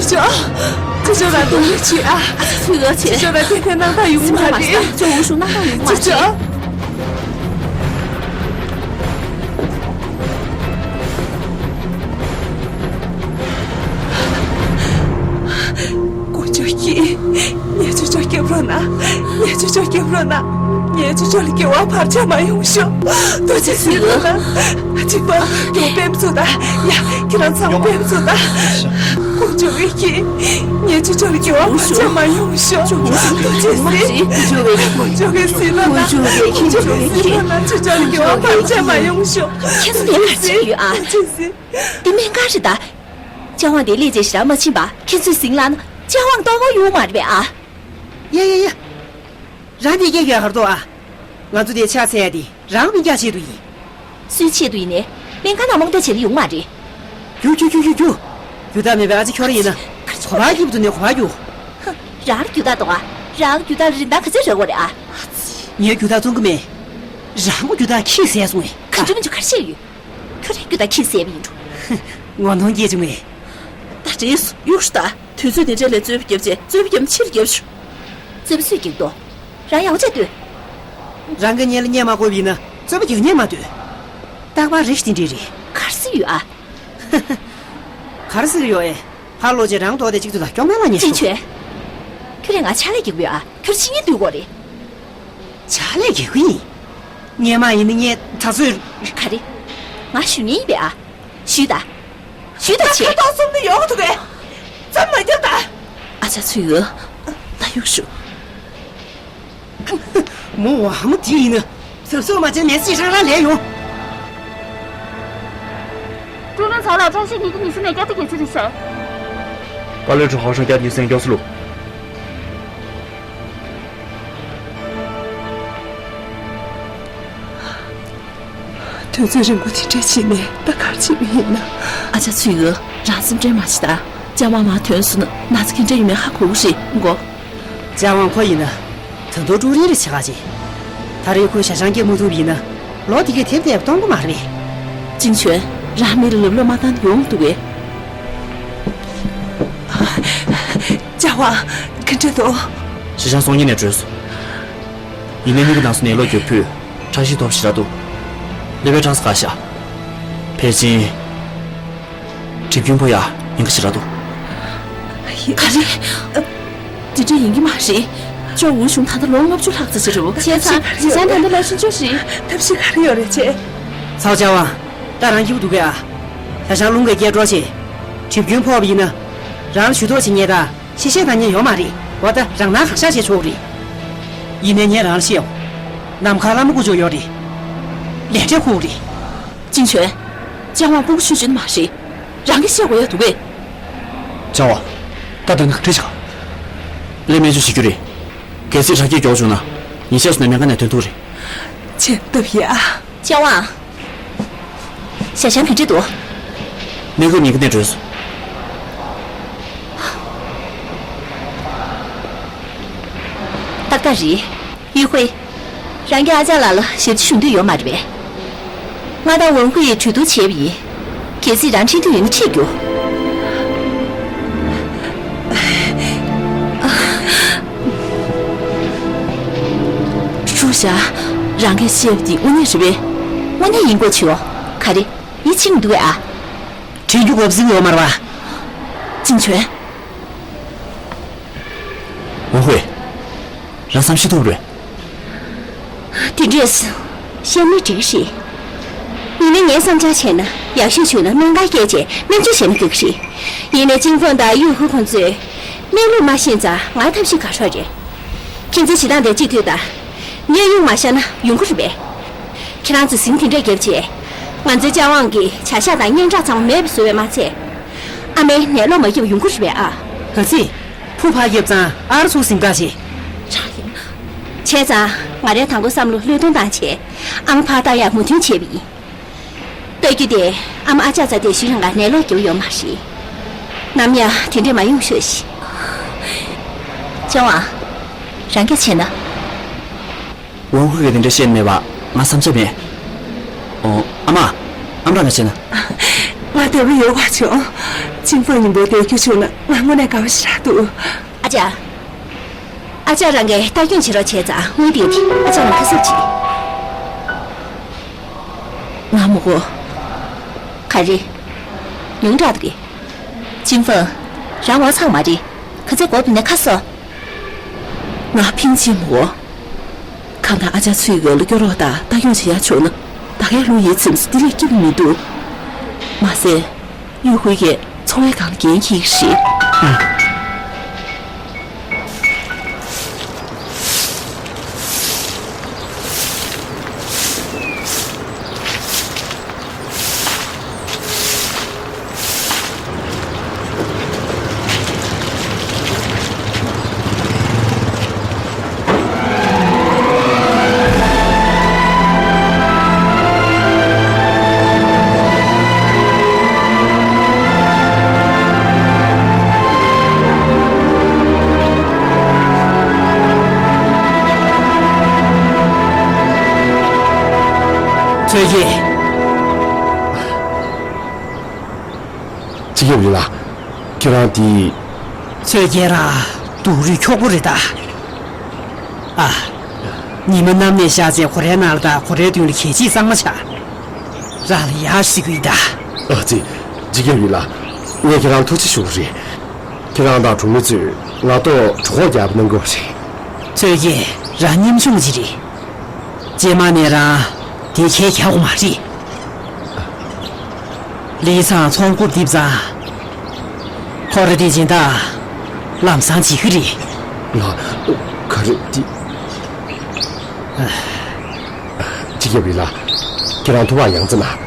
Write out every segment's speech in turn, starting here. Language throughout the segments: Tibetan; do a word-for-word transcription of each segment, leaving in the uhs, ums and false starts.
ཅོ། ཅོ་ཅོ་ལ་གཏོང་རེ་བྱེད་ཨ། ཚུལ་ཨ་ཅེ། ཅོ་ཅོ་ལ་ཏན་ཏན་སྣང་དག་ཡོང་མ་རེད། ཅོ་འུ་ཤུ་སྣང་དག་ཡོང་མ་ཅོ་ཅོ། རེད། ཀུ་ཅོ་ཡིན། ངས་ཅོ་ཅོ་སྐྱོབ་རོགས་གནང་། ངས་ཅོ་ཅོ་སྐྱོབ་རོགས་གནང་། ངས་ཅོ་ཅོ་ལ་སྐྱོ་བ་བར་ཆད་མ་ཡོང་ཤོག་ཐུགས་རྗེ་ཆེ་རོགས་གནང་། ཅི་པ་ཀྱོ་པེམ་ཚོ་ད། ཡ་ཁྱེད་རང་ཚང་མ་པེམ་ཚོ་ད། ཀུ་ཅོ་གི་ཁྱི། ངས་ཅོ་ཅོ་ལ་སྐྱོ་བ་བར་ཆད་མ་ཡོང་ཤོག་ཐུགས་རྗེ་ཆེ། ཀུ་ཅོ་གི་སྲིད་ལ་ན། ཀུ་ཅོ་གི་སྲིད་ལ་ན་ཅོ་ཅོ་ལ་སྐྱོ་བ་བར་ཆད་མ་ཡོང་ཤོག་ཁྱེད་ཚོ་དེ་ག་ཚོད་ཡོད་ཨ། ཐུགས་རྗེ་ཆེ། འདི་སྨན་ཁང་རེད་ད། ལྕགས་དབང་དེ་ལས་བྱེད་ཞེ་དྲག་མ་ཕྱིན་པ་ཁྱེད་ཚོས་ཟིང་ལ་ན་ལྕགས་དབང་ལྟོགས་པ་ཡོང་མ་རེད་པས་ཨ། ཡ་ཡ་ཡ། རང་དེ་སྐད་ཡོད་ཧར་དོ་ཨ། ང་ཚོ་དེ་ཕྱག་འཚལ་ཡ་དེ་རང་མི་འགྱག་ཆེད་དུ་ཡིན། སུའི་ཆེད་དུ་ཡིན་ནས་སྨན་ཁང་ནང་རྨོངས་དད་བྱེད་ལ་ཡོང་མ་རེད། རྒྱུ་རྒྱུ་རྒྱུ་རྒྱུ་རྒྱུ། རྒྱུ་དག་མེད་པའི་ཨ་ཅེ་ཁྱོད་རང་ཡིན་ན། གོ་བ་སྐྱིད་པོ་འདུག་ནས་གོ་བ་རྒྱུ། ཧ། རང་རྒྱུ་དག་དང་ཨ། རང་རྒྱུ་དག་རིན་ཐང་ག་ཚོད་རེད་གོ་རེད་ཨ། ངའི་རྒྱུ་དག་བཙོང་གི་མེད། རང་གི་རྒྱུ་དག་ཁྱི་ཟས་སོང་ངས། ག་འདྲ་མི་འདྲ་ག་རེ་བཤད་ཡོད། ཁྱོད་རང་རྒྱུ་དག་ཁྱི་ཟས་པ་ཡིན་འགྲོ། ཧ། ངོ་གདོང་སྐྱེས་བྱུང་ངས། ད་རེས་སུ་གཡུག་ཤོག་ད། དུས་ཚོད་དེ་འདྲ་ལས་རྩོད་པ་རྒྱབ་བྱས་རྩོད་པ་རྒྱབ་ན་ཕྱིར་རྒྱབ་ཤོག་རྩོད་པ་སུས་རྒྱག་དོ། རང་ཡག་པོ་བྱས་ལྟོས། རང་གི་ཉེ་ལ་བརྙས་མ་དགོས་པ་ཡིན་ན་རྩོད་པ་རྒྱག་ཉན་མ་ལྟོས། རྟག་པར་རེ་ཞིག་དེ་འདྲས་རེད། ག་རེ་ཟེར་གྱི་ཡོད་ཨ། ག་རེ་ཟེར་གྱི་ཡོད་ཨེ། ཕར་ལོག་རྗེས་རང་ལྟོགས་ཏེ་གཅིག་ཏུ་ལ་སྐྱོང་མེད་ལ་ཉེ་ཅིན་ཤོག་ཆོན། ཁྱོད་རང་ང་ཕྱག་ལས་རྒྱག་གི་ཡོད་ཨ། ཁྱོད་ཕྱི་ཉིན་སྡོད་དགོས་རེད། ཕྱག་ལས་རྒྱག་གི་ཡིན། ངས་མ་ཡིན་ན་ངས་ད་ཚོད། ག་རེ། ང་ཞུ་ངེས་ཡིན་པས་ཨ། ཞུས་ད། ཞུས་ད་ད་ཆེ། ཁ་ཏོག་གསུམ་དུ་ཡོང་གི་འདུག་གས། ཙམ་མ་རྒྱབ་ད། ཨ་ཅག་ཚུལ་ཡོད། ད་གཡུག་ཞུ། མོ་བ་མོ་དེ་ཡིན་ན། གཟབ་གཟབ་མ་བྱས་ནས་སྲིད་རང་རང་ལས་ཡོང་། ཀྲུའུ་རེན་ཚང་ལ་ཁྲག་ཤེད་ཉི་ཤུ་ཉི་ཤུ་ནས་བརྒྱ་དང་བརྒྱད་ཅུ་རེད་ཤག་པ་ལོས་ཁྲོ་ཧའོ་ཧྲང་བརྒྱ་ཉི་ཤུ་ཡང་མགྱོགས་སུ་བླུགས། དུས་ཚོད་རིང་པོ་དེ་འདྲ་བྱས་ནས་ད་ག་རེ་བྱེད་པ་ཡིན་ན། ཨ་ཅག་ཚུལ་ཡོད། རང་སེམས་ཁྲལ་མ་བྱེད་ད། ལྕགས་དབང་མར་ཐོན་སོང་ན་ན་ཚ་ག་འདྲ་ཡོད་མེད་ཧ་གོ་གི་རེད་མགོ། ལྕགས་དབང་ཁོ་ཡིན་ན། ད་དུང་ཀྲུའུ་རེན་རེ་བྱེད་ག་བྱེད། ད་རེས་ཁོས་ཞ་ཞང་སྐྱེ་མ་ཐུབ་པ་ཡིན་ན། ལོ་དེ་གས་དེབ་དེབ་གཏོང་གི་མ་རེད། ཅིན་ཆོན། རང་མི་ལ་ལབ་ལོ་མ་བཏང་ཡོང་འདུག་གས། ལྕགས་དབང་། ག་འདྲ་འདུག་ཞ་ཞང་སང་ཉིན་ནས་གྲོལ་སོང་། ཡིན་ནའི་མིག་གི་ནང་སོ་ནས་ལོ་རྒྱུ་ཕུད། ཁྲག་ཤེད་མཐོ་པོ་ཞེ་དྲག་འདུག་ཀླད་པའི་གྲང་ས་བཀག་ཤག་ཕལ་ཆེར། གྲིབ་སྐྱོན་ཕོག་ཡ་ཉེན་ཁ་ཞེ་དྲག་འདུག་ག་རེ། དེ་འདྲ་ཡིན་གྱི་མ་རེད། ཅོ་འུ་ཞུང་ད་ལྟ་ལོ་ལྔ་བཅུ་ལྷག་ཙམ་ཞིག་རེད། བྱས་ཙང་ཞེ་སང་ད་ལྟ་ལོ་ཆུང་ཆུང་རེད། ཐབས་ཤེས་ག་རེ་ཡོད་རེད་ཅེ། ཚའོ་ཅཱ་ཝང་། ད་རང་སྐྱིད་པོ་འདུག་གས་ཨ། ད་ཞང་རླུང་གིས་སྐྱེལ་འགྲོ་བྱེད། གྲིབ་སྐྱོན་ཕོག་པ་ཡིན་ན། རང་ལ་ཞུ་གཏུག་བྱེད་མཁན་དང་གཤེ་གཤེ་བཏང་མཁན་ཡོད་མ་རེད། འོ་ད་རང་སྣང་གང་ཤར་བྱེད་ཆོག་རེད། ཡིན་ནའི་ངས་རང་ལ་བཤད་འོ། ནམ་མཁའ་ལྷ་མོ་སྐུ་མཆོག་ཡོད་རེད། ལས་འབྲས་ཁུག་རེད། ཅིན་ཆོན། ལྕགས་དབང་སྤུ་གུ་ཆུང་ཆུང་མ་རེད། རང་གིས་བཤད་དགོས་ཡ་འདུག་གས། ལྕགས་དབང་། ད་ད་ནི་ག་འདྲ་ཞིག་ག་ལས་སྨན་བཅོས་བྱེད་རྒྱུ་རེད། གལ་སྲིད་དྲག་སྐྱེད་མགྱོགས་བྱུང་ན། ཉིན་ཤས་སུ་ནས་སྨན་ཁང་ནས་ཐོན་ཐུབ་རེད། ཆེ་སྟབས་ཡ། ལྕགས་དབང་། ཞ་ཞང་ག་འདྲ་འདུག་གནས་སྐབས་ཉིན་གུང་ནས་གྲོལ་སོང་། ཏག་ཏག་རེད། ཡུས་ཧུའེ། རང་གི་ཨ་ཅག་ལགས་ལ་ཞབས་ཕྱི་ཞུ་འདོད་ཡོད་མ་རེད་པས། ང་དང་ཝུན་ཧུའེ་ཡིས་གྲོས་བསྡུར་བྱས་པ་ཡིན། གལ་སྲིད་རང་ཁྲིད་འདོད་ཡོད་ན་ཁྲིད་རྒྱུ། ཀྲུའུ་ཞ། རང་གིས་བཤད་པ་འདི་དངོས་གནས་རེད་པས། དངོས་གནས་ཡིན་དགོས་བྱུང་། ག་རེ། ཡིད་ཆེས་མི་འདུག་གས་ཨ། དྲན་རྒྱུ་དགོས་པ་ཟིན་ཡོད་མ་རེད་པ། ཅིན་ཆོན། ཝུན་ཧུའེ། རང་བསམ་ཤེས་ཐུབ་རེད། དེ་འདྲས། བཤད་ན་འགྲིག་གི་རེད། ཡིན་ནའི་ངའི་བསམ་འཆར་བྱས་ན་ཡག་ཤོས་བྱུང་ན་སྨན་ཁང་སྐྱེལ་བྱས་སྨན་བཅོས་བྱས་ན་འགྲིག་གི་རེད། ཡིན་ནའི་ཅིན་ཧྥང་དང་ཡུས་ཧུའེ་ཁོང་ཚོས་སྨན་ལུགས་མ་ཤེས་ཙང་ང་ཐབས་ཤེས་ག་རེ་རེད། ཁྱེད་ཚོའི་བྱེད་སྟངས་དེ་གཅིག་ལྟོས་དང་། གནས་དབྱུང་མ་བཞག་ན་ཡོང་གི་རེད་པས། ཁྱེད་རང་ཚོས་ཟིང་དེ་འདྲས་བརྒྱབ་བྱས། ང་ཚོའི་ལྕགས་དབང་གི་བྱ་གཞག་དང་སྙན་གྲགས་ཚང་མ་མེད་པ་བཟོ་བས་མ་ཚད། ཨ་མའི་ནད་ལོག་མ་སྐྱེས་པ་ཡོང་གི་རེད་པས་ཨ། ག་ཚད། ཕུ་ཕར་བརྒྱབ་ཙང་ཨར་ཚུགས་ཟིན་ག་བྱེད། རང་ཡིན། བྱས་ཙང་ང་རའི་དང་པོ་བསམ་བློ་བློས་གཏོང་བཏང་བྱས། ཨང་ཕར་བཏང་ཡག་མོས་མཐུན་བྱས་པ་ཡིན། ལྟ་རྒྱུ་དེ་ཨ་མ་ཨ་ཅག་རྩ་དེ་ཞུ་རང་ག་ནད་ལོག་རྒྱབ་ཡོད་མ་རེད། ནམ་ཡང་དེ་འདྲས་མ་ཡོང་ཤོག་ཤིག་ལྕགས་དབང་། རང་སྐད་ཆ་བྱས་ན། ཝང་ཧུའེ་གིས་དེ་འདྲ་བཤད་མེད་པ་ང་བསམ་འཆར་མེད། ཨོ། ཨ་མ། ཨམ་རང་ག་བྱས་ན། ང་བདེ་པོ་ཡོད་པ་བྱུང་། ཅིན་ཧྥང་ཉིན་པོ་བསྡད་རྒྱུ་བྱུང་ན་ང་དངོས་གནས་དགའ་བ་ཞེ་དྲག་འདུག་ཨ་ཅག་ཨ་ཅག་རང་གིས་ལྟ་སྐྱོང་བྱེད་རོགས་བྱས་ཙང་དངུལ་དེ་ཨ་ཅག་ལ་ཁ་གསབ་བྱེད། ང་མོ་གོ་ག་རེ། ཉུང་དྲགས་འདུག་གས། ཅིན་ཧྥང་། རང་ངོ་ཚ་མ་རེད། ག་ཚོད་དགོས་འདུག་ནས་ཁ་གསོ། ང་ཕིང་ཅིན་མོ་གོ་གང་ལྟར་ཨ་ཅག་ཚུའི་འོག་ལ་སྐྱོར་རོགས་དང་ལྟ་སྐྱོང་བྱེད་ཡག་བྱུང་ན་ད་གའི་ལོ་ཡིད་ཚིམ་སོང་། དེ་ལས་སྐྱིད་པོ་མི་འདུག་མ་ཟད། ཡུས་ཧུའེ་གིས་འཚོ་བའི་སྒང་ལ་འགན་འཁྱེར་གྱི་རེད། ཚོད་ཀྱིས། སྤྱི་ཁྱབ་ལི་ལགས། ཁྱེད་རང་འདི། ཚོད་ཀྱིས་ར། སྡུག་རུས་འཁྱོག་པོ་རེད་ད། ཨ། ཉི་མ་གནམ་ནས་ཤར་ཚེ་སྒོ་རའི་ནང་ལ་དང་སྒོ་རའི་མདུན་ལ་གད་ཕྱིས་གཙང་མ་ཆགས། རང་ལ་ཡག་ཞིག་གི་ད། ཨ་ཙི། སྤྱི་ཁྱབ་ལི་ལགས། ངས་ཁྱེད་རང་ཐུགས་རྗེ་ཞུ་གི་རེད། ཁྱེད་རང་དང་གྲོང་མི་ཚོས་ང་ཐོག་གྲོད་ཁོག་རྒྱགས་པ་གནང་གི་རེད། ཚོད་ཀྱིས་རང་ཉམ་ཆུང་ཅིག་རེད། རྗེས་མ་ནས་རང་དེ་གས་རྒྱག་དགོས་མ་རེད། ལི་ཚང་ཚོང་སྐོར་རྡིབ་ཙང་། ཁོ་ར་དེ་སྦྱིན་བདག་ལམ་སང་བྱེད་ཀྱི་རེད། ང་། ག་རེ་དེ། སྤྱི་ཁྱབ་ལི་ལགས། ཁྱེད་རང་ཐུགས་བག་ཡངས་ཙམ་གནང་།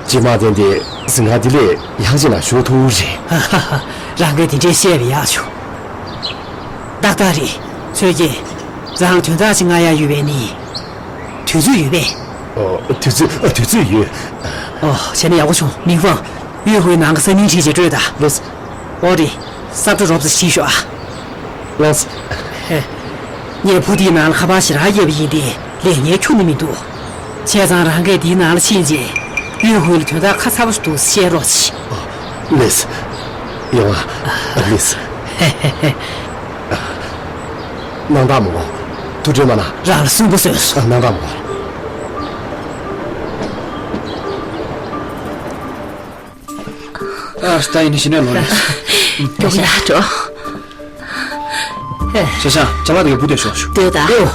རྗེས་མ་དེ་འདི་གཟིམ་ཁང་འདི་ལས་ཡང་ཅིག་ན་ཞུ་ཐུབ་རེད། ཧ་ཧ་ཧ། རང་གིས་དེ་འདྲས་བཤད་པ་ཡག་བྱུང་། ཏག་ཏག་རེད། ཚོད་ཀྱིས། རང་དོན་དག་ཅིག་ང་ཡ་ཡོད་པས་ནི། དུས་ཚོད་ཡོད་པས། ཨོ། དུས་ཚོད། ཨ། དུས་ཚོད་ཡོད། ཨོ། བྱས་ན་ཡག་པོ་བྱུང་། མིང་ཧྥང་། ཡུས་ཧུའེ་ནང་གི་ས་མིང་བྲིས་རྗེས་སྤྲོད་དང་། ལགས། ཨོ་རེད། ས་ཁྲ་རོབ་ཙམ་ཞིག་ཤོག་ཨ། ལགས། ཧེ། ངས་ཕོ་དེའི་ནང་ལ་ཁ་པར་ཞེ་དྲག་བརྒྱབ་པ་ཡིན་ཏེ་ལན་རྙེད་ཁྱོན་ནས་མི་འདུག་བྱས་ཙང་རང་གིས་དེའི་ནང་ལ་ཕྱིན་རྗེས་ཡུས་ཧུའེ་ལ་དོན་དག་ཁ་ཚ་པོ་ཞིག་འདུག་བཤད་རོགས་གྱིས། ལགས། ཡོང་ཨ། ལགས། ཧེ་ཧེ་ཧེ། གནང་དག་མོ། ཐུགས་ཁྲལ་མ་གནང་། རང་ལ་སུན་པོ་བཟོས་སོང་། གནང་དག་མོ། ཨ། ད་ཡིན་ན་གཞི་ནས་ལོག་ཡིན། མགྱོགས་ཡར་འགྲོ། ཤ་ཤ། ཅ་ལག་དེ་གའི་བུ་དེ་ཤོག་ཤོག་ལྟོས་དང་། ཨོ།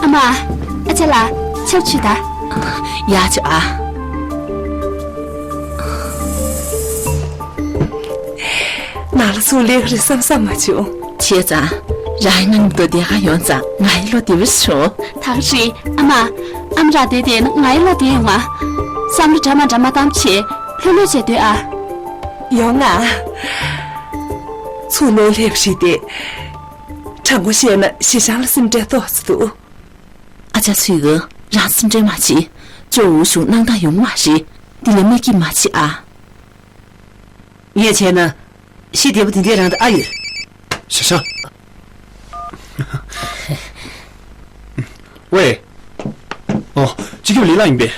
ཨ་མ། ཨ་ཅག་ལགས། ཆབ་ཆུ་ད། ཡག་བྱུང་ཨ། ནང་ལ་ཚུར་སླེབས་ཀྱི་རེད་བསམ་བསམ་མ་བྱུང་། བྱས་ཙང་། རང་ཡང་ང་མཉམ་དུ་བསྡད་ག་ཡོང་ཙང་ང་ཡི་བློ་བདེ་བོ་བྱུང་། ད་ག་རེད་ཨ་མ། ཨ་མ་རང་བསྡད་བསྡད་ན་ང་ཡི་བློ་བདེ་ཡོང་ང་། བསམ་བློ་འདྲ་མ་འདྲ་མ་གཏོང་བྱས་ལྷོད་ལྷོད་བྱས་སྡོད་ཨ། ཡོང་ང་། ཚུར་ལོག་སླེབས་རེད་དེ། དྲང་པོ་བཤད་ན་ཞེ་སྦྱང་ལ་སེམས་ཁྲལ་ཏོག་ཙམ་འདུག་ཨ་ཅག་ཚུའི་གིས་རང་སེམས་ཁྲལ་མ་བྱེད། ཅོ་འུ་ཆུང་སྣང་དག་ཡོང་གི་མ་རེད། འདི་ལ་མིག་དཀྱིས་མ་བྱེད་ཨ། ངས་བྱས་ན། ཤི་བདེ་པོ་དེ་འདྲའི་རང་དུ་ཨ་ཡོད། ཤ་ཤ། ཝེ། ཨོ། སྤྱི་ཁྱབ་ལི་ལགས་ཡིན་པས།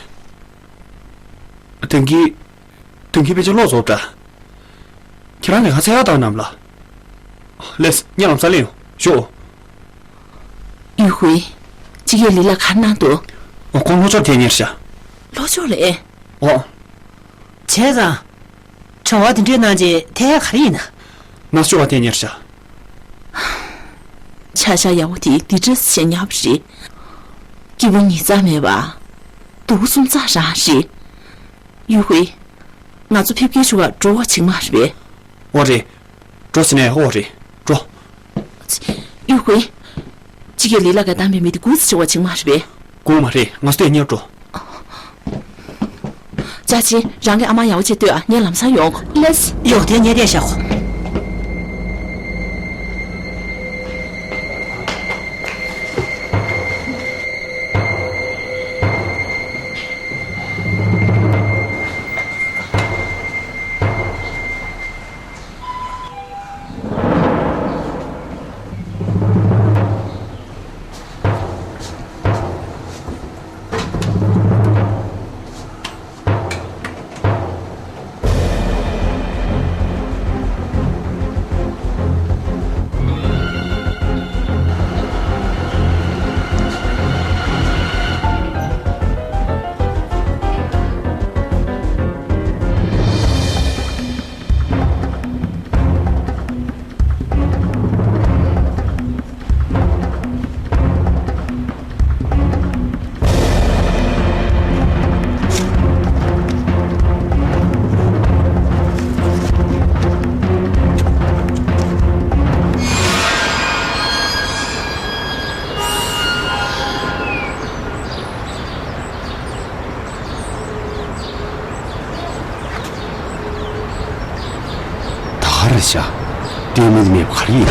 དེང་གི། དེང་གི་དཔེ་ཆ་ཀློག་རྫོགས་འདྲ། ཁྱེད་རང་གིས་ང་ཚད་ཡག་བཏང་གནང་ལ། ལགས། ངས་ལམ་སང་སླེབས་ཡོང་། ཞོག་ཡུས་ཧུའེ། སྤྱི་ཁྱབ་ལི་ལགས་ག་རེ་གནང་འདུག་ཨོ། ཁོང་ལྷོ་ཕྱོགས་ཐད་གཉེར་ཤག་ལྷོ་ཕྱོགས་ལ་ཨེ། ཨོ། བྱས་ཙང་། བྱ་བ་འདི་འདྲའི་ནང་གི་ཐད་ཡག་ག་རེ་ཡིན་ན། ནག་ཕྱོགས་ལ་ཐད་གཉེར་ཤག་ཆ་ཤ་ཡག་པོ་དེ་འདི་འདྲ་བཤད་ཉག་པ་རེད། སྐྱིད་པོ་ཉིས་རྩ་མེད་པ། སྡུག་གསུམ་རྩ་རང་རེད། ཡུས་ཧུའེ། ང་ཚོ་ཕེབས་སྐྱེལ་ཞུ་བར་འགྲོ་བ་བྱེད་མ་རེད་པས། ཨོ་རེད། འགྲོ་ཟེར་ནས་ཨོ་རེད། འགྲོ། ཡུས་ཧུའེ། སྤྱི་ཁྱབ་ལི་ལགས་ཀྱིས་བཏང་པའི་མི་དེ་སྒུག་ཙམ་བྱེད་པ་བྱེད་མ་རེད་པས། སྒུག་མ་རེད། ང་ཚོ་དེ་གཉེར་འགྲོ། ཅཱ་ཅི། རང་གི་ཨ་མ་ཡག་པོ་བྱས་ལྟོས་ཨ། ངས་ལམ་སང་ཡོང་། ལགས། ཡོང་དེ་ཉལ་བསྡད་བཞག་གོ། ཤ། ལྟོས་མེད་མེད་པ་ག་རེ་ཡིན།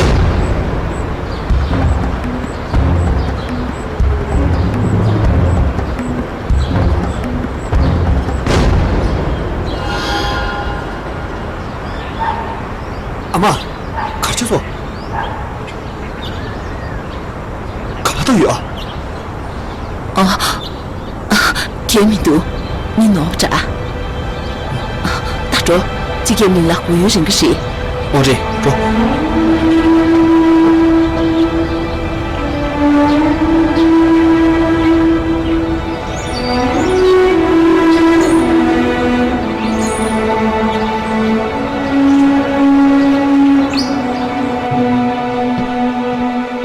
ཨ་མ། ག་རེ་བྱས་སོང་། ག་པར་བཏང་ཡོད་ཨ། ཨ། ཨ། གལ་མི་འདུག་མི་ནོར་བ་འདྲ། ད་འགྲོ། ཅི་སྐད་མིན་ལ་གུ་ཡུན་རིང་གི་རེད། ཨོ་རེད། འགྲོ།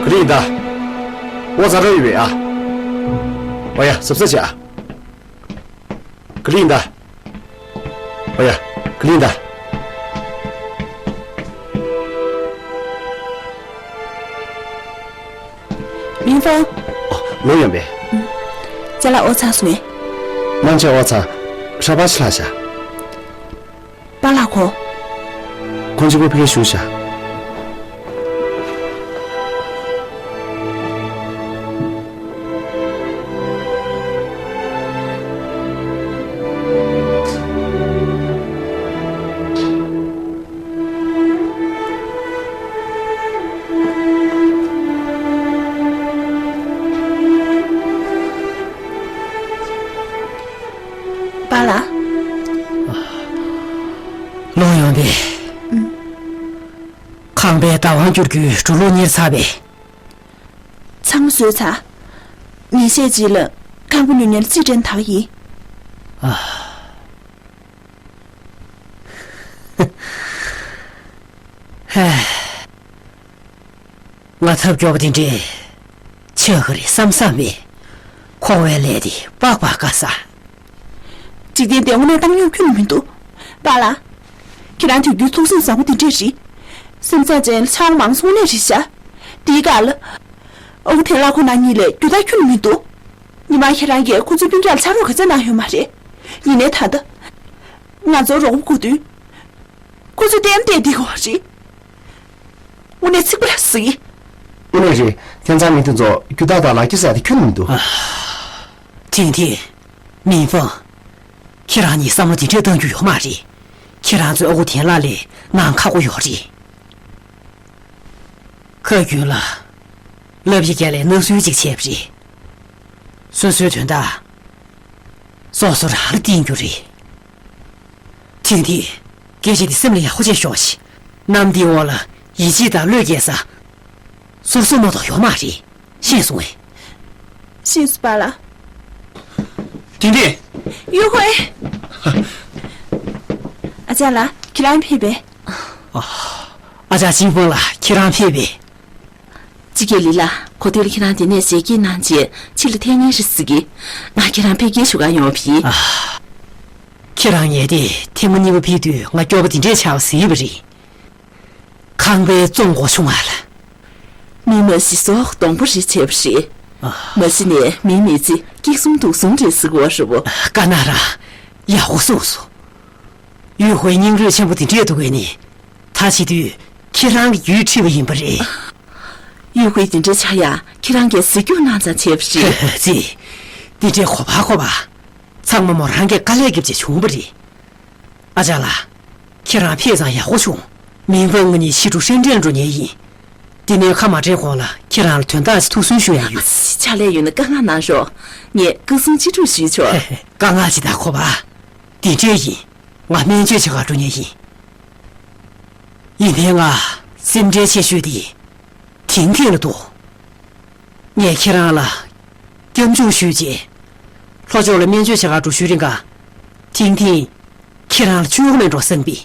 ག་རེ་ཡིན་ད། ཨོ་ཙ་རོ་ཡོད་པས་ཨ། ཨོ་ཡ་གཟབ་གཟབ་བྱས་ཨ། ག་རེ་ཡིན་ད། ཨོ་ཡ། ག་རེ་ཡིན་ད། མིང་ཧྥང་། ཨོ། ལོ་ཡོན་པས། ཅ་ལག་ཨོ་ཚང་སོང་ངས། མང་ཆེ་ཨོ་ཚང་། ཧྲ་པ་ཆི་ལྷག་ཤག་པཱ་ལགས་ཁོ། ཁོང་གཅིག་པོ་ཕ་གིར་བཞུགས་ཤག་པཱ་ལགས། ལོ་ཡོན་པས། ཨུམ། ཁང་པའི་བདག་དབང་བསྒྱུར་རྒྱུའི་འགྲོ་ལུགས་གཉེར་ཚར་བས། ཚང་མ་བཟོས་ཚར། ཉིན་ཤས་རྗེས་ལ་ཁང་པ་ཉོ་མཁན་རྩིས་སྤྲད་ན་ད་ག་ཡིན། ཨ། ཧེ། ང་ཐབས་སྐྱོ་པོ་དེ་འདྲས་ཆགས་ཀྱི་རེད་བསམ་བསམ་པས། འཁོར་བའི་ལས་དེ་སྤག་སྤག་དཀའ་ས། འཇིག་རྟེན་འདིར་དངོས་གནས་བཏང་སྙོམས་ཁྱོན་ནས་མི་འདུག་པཱ་ལགས། ཁྱེད་རང་དུས་རྒྱུན་ཐུགས་སེམས་བཟང་པོ་དེ་འདྲས་རེད། སེམས་ཚེགས་ཅན་ལ་ཆགས་པ་མང་ཙམ་དངོས་གནས་རེད་ཤག་དེའི་སྐབས་ལ། ཨོ་དེ་ལ་ཁོ་རང་གཉིས་ལས་རྒྱུ་དག་ཁྱོན་ནས་མི་འདུག་ཉི་མ་ཁྱེད་རང་གིས་ཁོ་ཚོའི་སྤུན་ཀྱག་ལ་ཕྱག་རོགས་ག་ཚད་གནང་ཡོད་མ་རེད། ཡིན་ནའི་ད་ལྟ། ང་ཚོར་རོགས་པ་དགོས་དུས། ཁོ་ཚོས་ལྟད་མོ་བལྟས་བསྡད་ཀྱི་ཡོད་རེད། དངོས་གནས་ཚིག་པ་ར་ཟིག་དངོས་གནས་རེད། ཁྱེད་ཚང་མི་དེ་ཚོ་རྒྱུ་དག་དང་ལག་ཁྱེར་ཟེར་ཡ་དེ་ཁྱོན་ནས་མི་འདུག་ཨ། ཐིང་ཐིང་། མིན་ཧྥང་། ཁྱེད་རང་གཉིས་བསམ་བློ་དེ་འདྲས་གཏང་རྒྱུ་ཡོད་མ་རེད། ཁྱེད་རང་ཚོས་ཨ་ཁུ་ཐན་ལགས་ལས་ནང་ཁག་པོ་ཡོད་རེད། ཁ་རྒྱུན་ལ། ལབ་ཡི་རྒྱ་ལས་སྣང་ཟུལ་ཅིག་བྱས་པ་རེད། སོ་སོའི་དོན་དག་སོ་སོ་རང་ལ་བརྟེན་རྒྱུ་རེད། ཐིང་ཐིང་། སྐད་ཆ་འདི་སེམས་ལ་ཡག་པོ་བྱས་ཤོག་ཤིག་གནམ་འདིའི་འོག་ལ་ཡིད་ཆེས་དང་བློས་འགེལ་ས། སོ་སོ་མ་གཏོགས་ཡོད་མ་རེད། ཤེས་སོང་ངས། ཤེས་སོང་པཱ་ལགས། ཐིང་ཐིང་། ཡུས་ཧུའེ། ཨ་ཅག་ལགས་ཁྱེད་རང་ཕེབས་པས། ཨ། ཨ་ཅག་ཅིན་ཧྥང་ལགས་ཁྱེད་རང་ཕེབས་པས། ཅི་གེ་ལི་ལགས། གོ་ཐོས་ལ་ཁྱེད་རང་འདི་ནས་ཞལ་གྱེས་གནང་རྗེས་ཕྱི་ལ་ཐད་ངེས་རེད་ཟེར་གི། ང་ཁྱེད་རང་ཕ་གིར་བཞུགས་གར་ཡོང་བ་ཡིན། ཨ། ཁྱེད་རང་ངའི་དེ་ཐེངས་མ་གཉིས་པ་ཕེབས་དུས་ང་སྐྱོ་པོ་འདི་འདྲས་ཆགས་པ་གཟིགས་པ་རེད། ཁང་པའི་བཙོང་སྒོ་ཆུང་བ་ལ། མི་མ་གཞི་ཟོག་སྡོང་པོ་རེད་བྱས་པ་རེད། ཨ། མ་གཞི་ནས་མིའི་མི་ཚེ་སྐྱིད་གསུམ་སྡུག་གསུམ་རེད་ཟེར་གོ་རེད་བོ། དཀར་ནག་ར་ཡག་པོ་གསུངས་སོང་། ཡུས་ཧུའེ་སྙིང་རུས་ཆེན་པོ་དེ་འདྲས་འདུག་གས་ནི། ད་བྱེད་དུས་ཁྱེད་རང་གི་ཡུས་ཁྲིད་པ་ཡིན་པ་རེད། ཡུས་ཧུའེ་དེ་འདྲས་ཆགས་ཡ་ཁྱེད་རང་གིས་ཟེར་རྒྱུ་གནང་ཙང་བྱས་པ་རེད། ཙི། དེ་འདྲས་གོ་བ་གོ་བ། ཚང་མ་མོ་རང་གིས་དཀའ་ལས་བརྒྱབ་བྱས་བྱུང་བ་རེད། ཨ་ཅག་ལགས། ཁྱེད་རང་ཕེབས་ཙང་ཡག་པོ་བྱུང་། མིན་ཧྥང་ང་གཉིས་ཕྱི་དྲོ་ཧྲེན་ཀྲེན་འགྲོ་མཁན་ཡིན། དེ་ནས་ཁ་མ་བྲལ་གོང་ལ་ཁྱེད་རང་ལ་དོན་དག་ཅིག་ཐུགས་གསོ་ཞུ་ཡ་ཡོད། ཕྱག་ལས་ཡོད་ན་བཀའ་མངགས་གནང་རོགས། ངས་སྐུ་སྲུང་ཅི་སྒྲུབ་ཞུས་ཆོག་དཀའ་ངལ་ཅི་དང་གོ་བ། དེ་འདྲས་ཡིན། ང་སྨན་བཅོས་བྱེད་གར་འགྲོ་མཁན་ཡིན། ཡིན་ནའི་ང་སེམས་ཁྲལ་ཆེ་ཤོས་དེ་ཐིང་ཐིང་ལ་འདུག་ངས་ཁྱེད་རང་ལ་སྐྱབས་འཇུག་ཞུས་རྗེས། ལྷོ་ཕྱོགས་ལ་སྨན་བཅོས་བྱེད་གར་འགྲོ་ཤུལ་རིང་ག་ཐིང་ཐིང་། ཁྱེད་རང་ལ་བཅོལ་མེད་འགྲོ་བསམ་པས།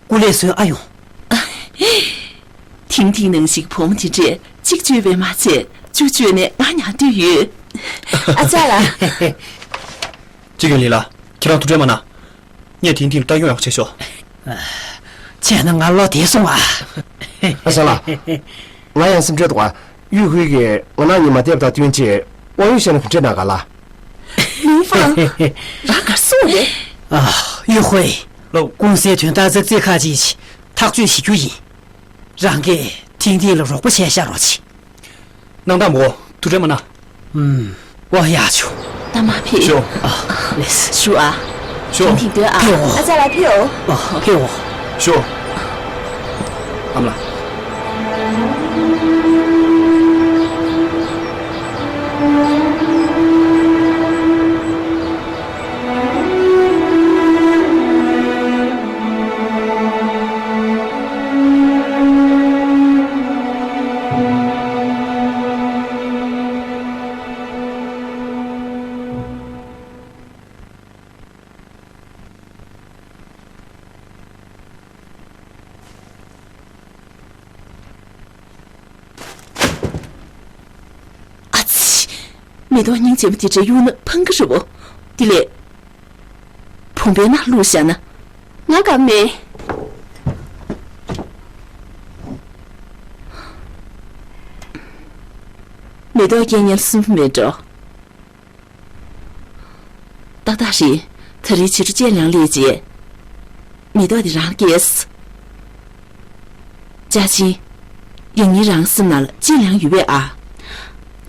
སྐུ་ལས་བཟོད་ཨ་ཡོང་། ཐིང་ཐིང་ནང་བཞིན་བུ་མོ་དེ་འདྲས་གཅིག་བཅོས་པས་མ་ཚད་བཅུ་བཅོས་ནས་ང་ཉར་འདོད་ཡོད། ཨ་ཅག་ལགས། ཅི་གེ་ལི་ལགས། ཁྱེད་རང་ཐུགས་ཁྲལ་མ་གནང་། ངས་ཐིང་ཐིང་ལ་ལྟ་སྐྱོང་ཡག་པོ་བྱས་ཤོག་བྱས་ན་ང་བློ་བདེ་སོང་ཨ། ཨ་ཅག་ལགས། ང་ཡང་སེམས་ཁྲལ་འདུག་ཨ། ཡུས་ཧུའེ་གིས་ང་རང་གཉིས་མ་བསྡད་པ་དང་བསྟུན་བྱས་དབང་ཡོད་བཤད་ན་ག་འདྲས་གནང་ག་ལ། མིན་ཧྥང་། རང་ག་རེ་གསུངས་རེད། ཨ། ཡུས་ཧུའེ། ལགས། ཀུང་སིའི་དོན་དག་ཙག་ཙིག་ཁག་ཅིག་ཐག་གཅོད་བྱེད་རྒྱུ་ཡིན། རང་གིས་ཐིང་ཐིང་ལ་རོགས་པ་བྱས་བཞག་རོགས་གྱིས། གནང་དང་མོ། དུ་རེ་མ་ན། ཨུམ། ཨོ་ཡ་ཆུ། ད་མ་ཕེབས། ཤོ། ཨ། ལེས། ཞུ་ཨ། ཤོ། ཐིང་ཐིང་སྡོད་ཨ། ཕེབས་འོ། ཨ་ཅག་ལགས་ཕེབས་འོ། ཨ། ཕེབས་འོ། ཤོ། ཨ་མ་ལགས། ཨ་ཙི། མེ་ཏོག་སྙིང་རྗེ་མོ་དེ་འདྲ་གཡུག་ན་ཕངས་ཀྱི་རེད་བོ། དེ་ལས། བུམ་པའི་ནང་བླུགས་བཞག་ན། ང་དགའ་མེད། མེ་ཏོག་རྐྱེན་ངན་སུན་པོ་མེད་འགྲོ། ཏག་ཏག་རེད། ད་རེས་ཕྱི་དྲོ་ཅེ་ལང་སླེབས་རྗེས། མེ་ཏོག་དེ་རང་སྐྱེས། ཅཱ་ཅིན། ཡང་སྙིང་རང་སེམས་ནང་ལ་ཅེ་ལང་ཡོད་པས་ཨ།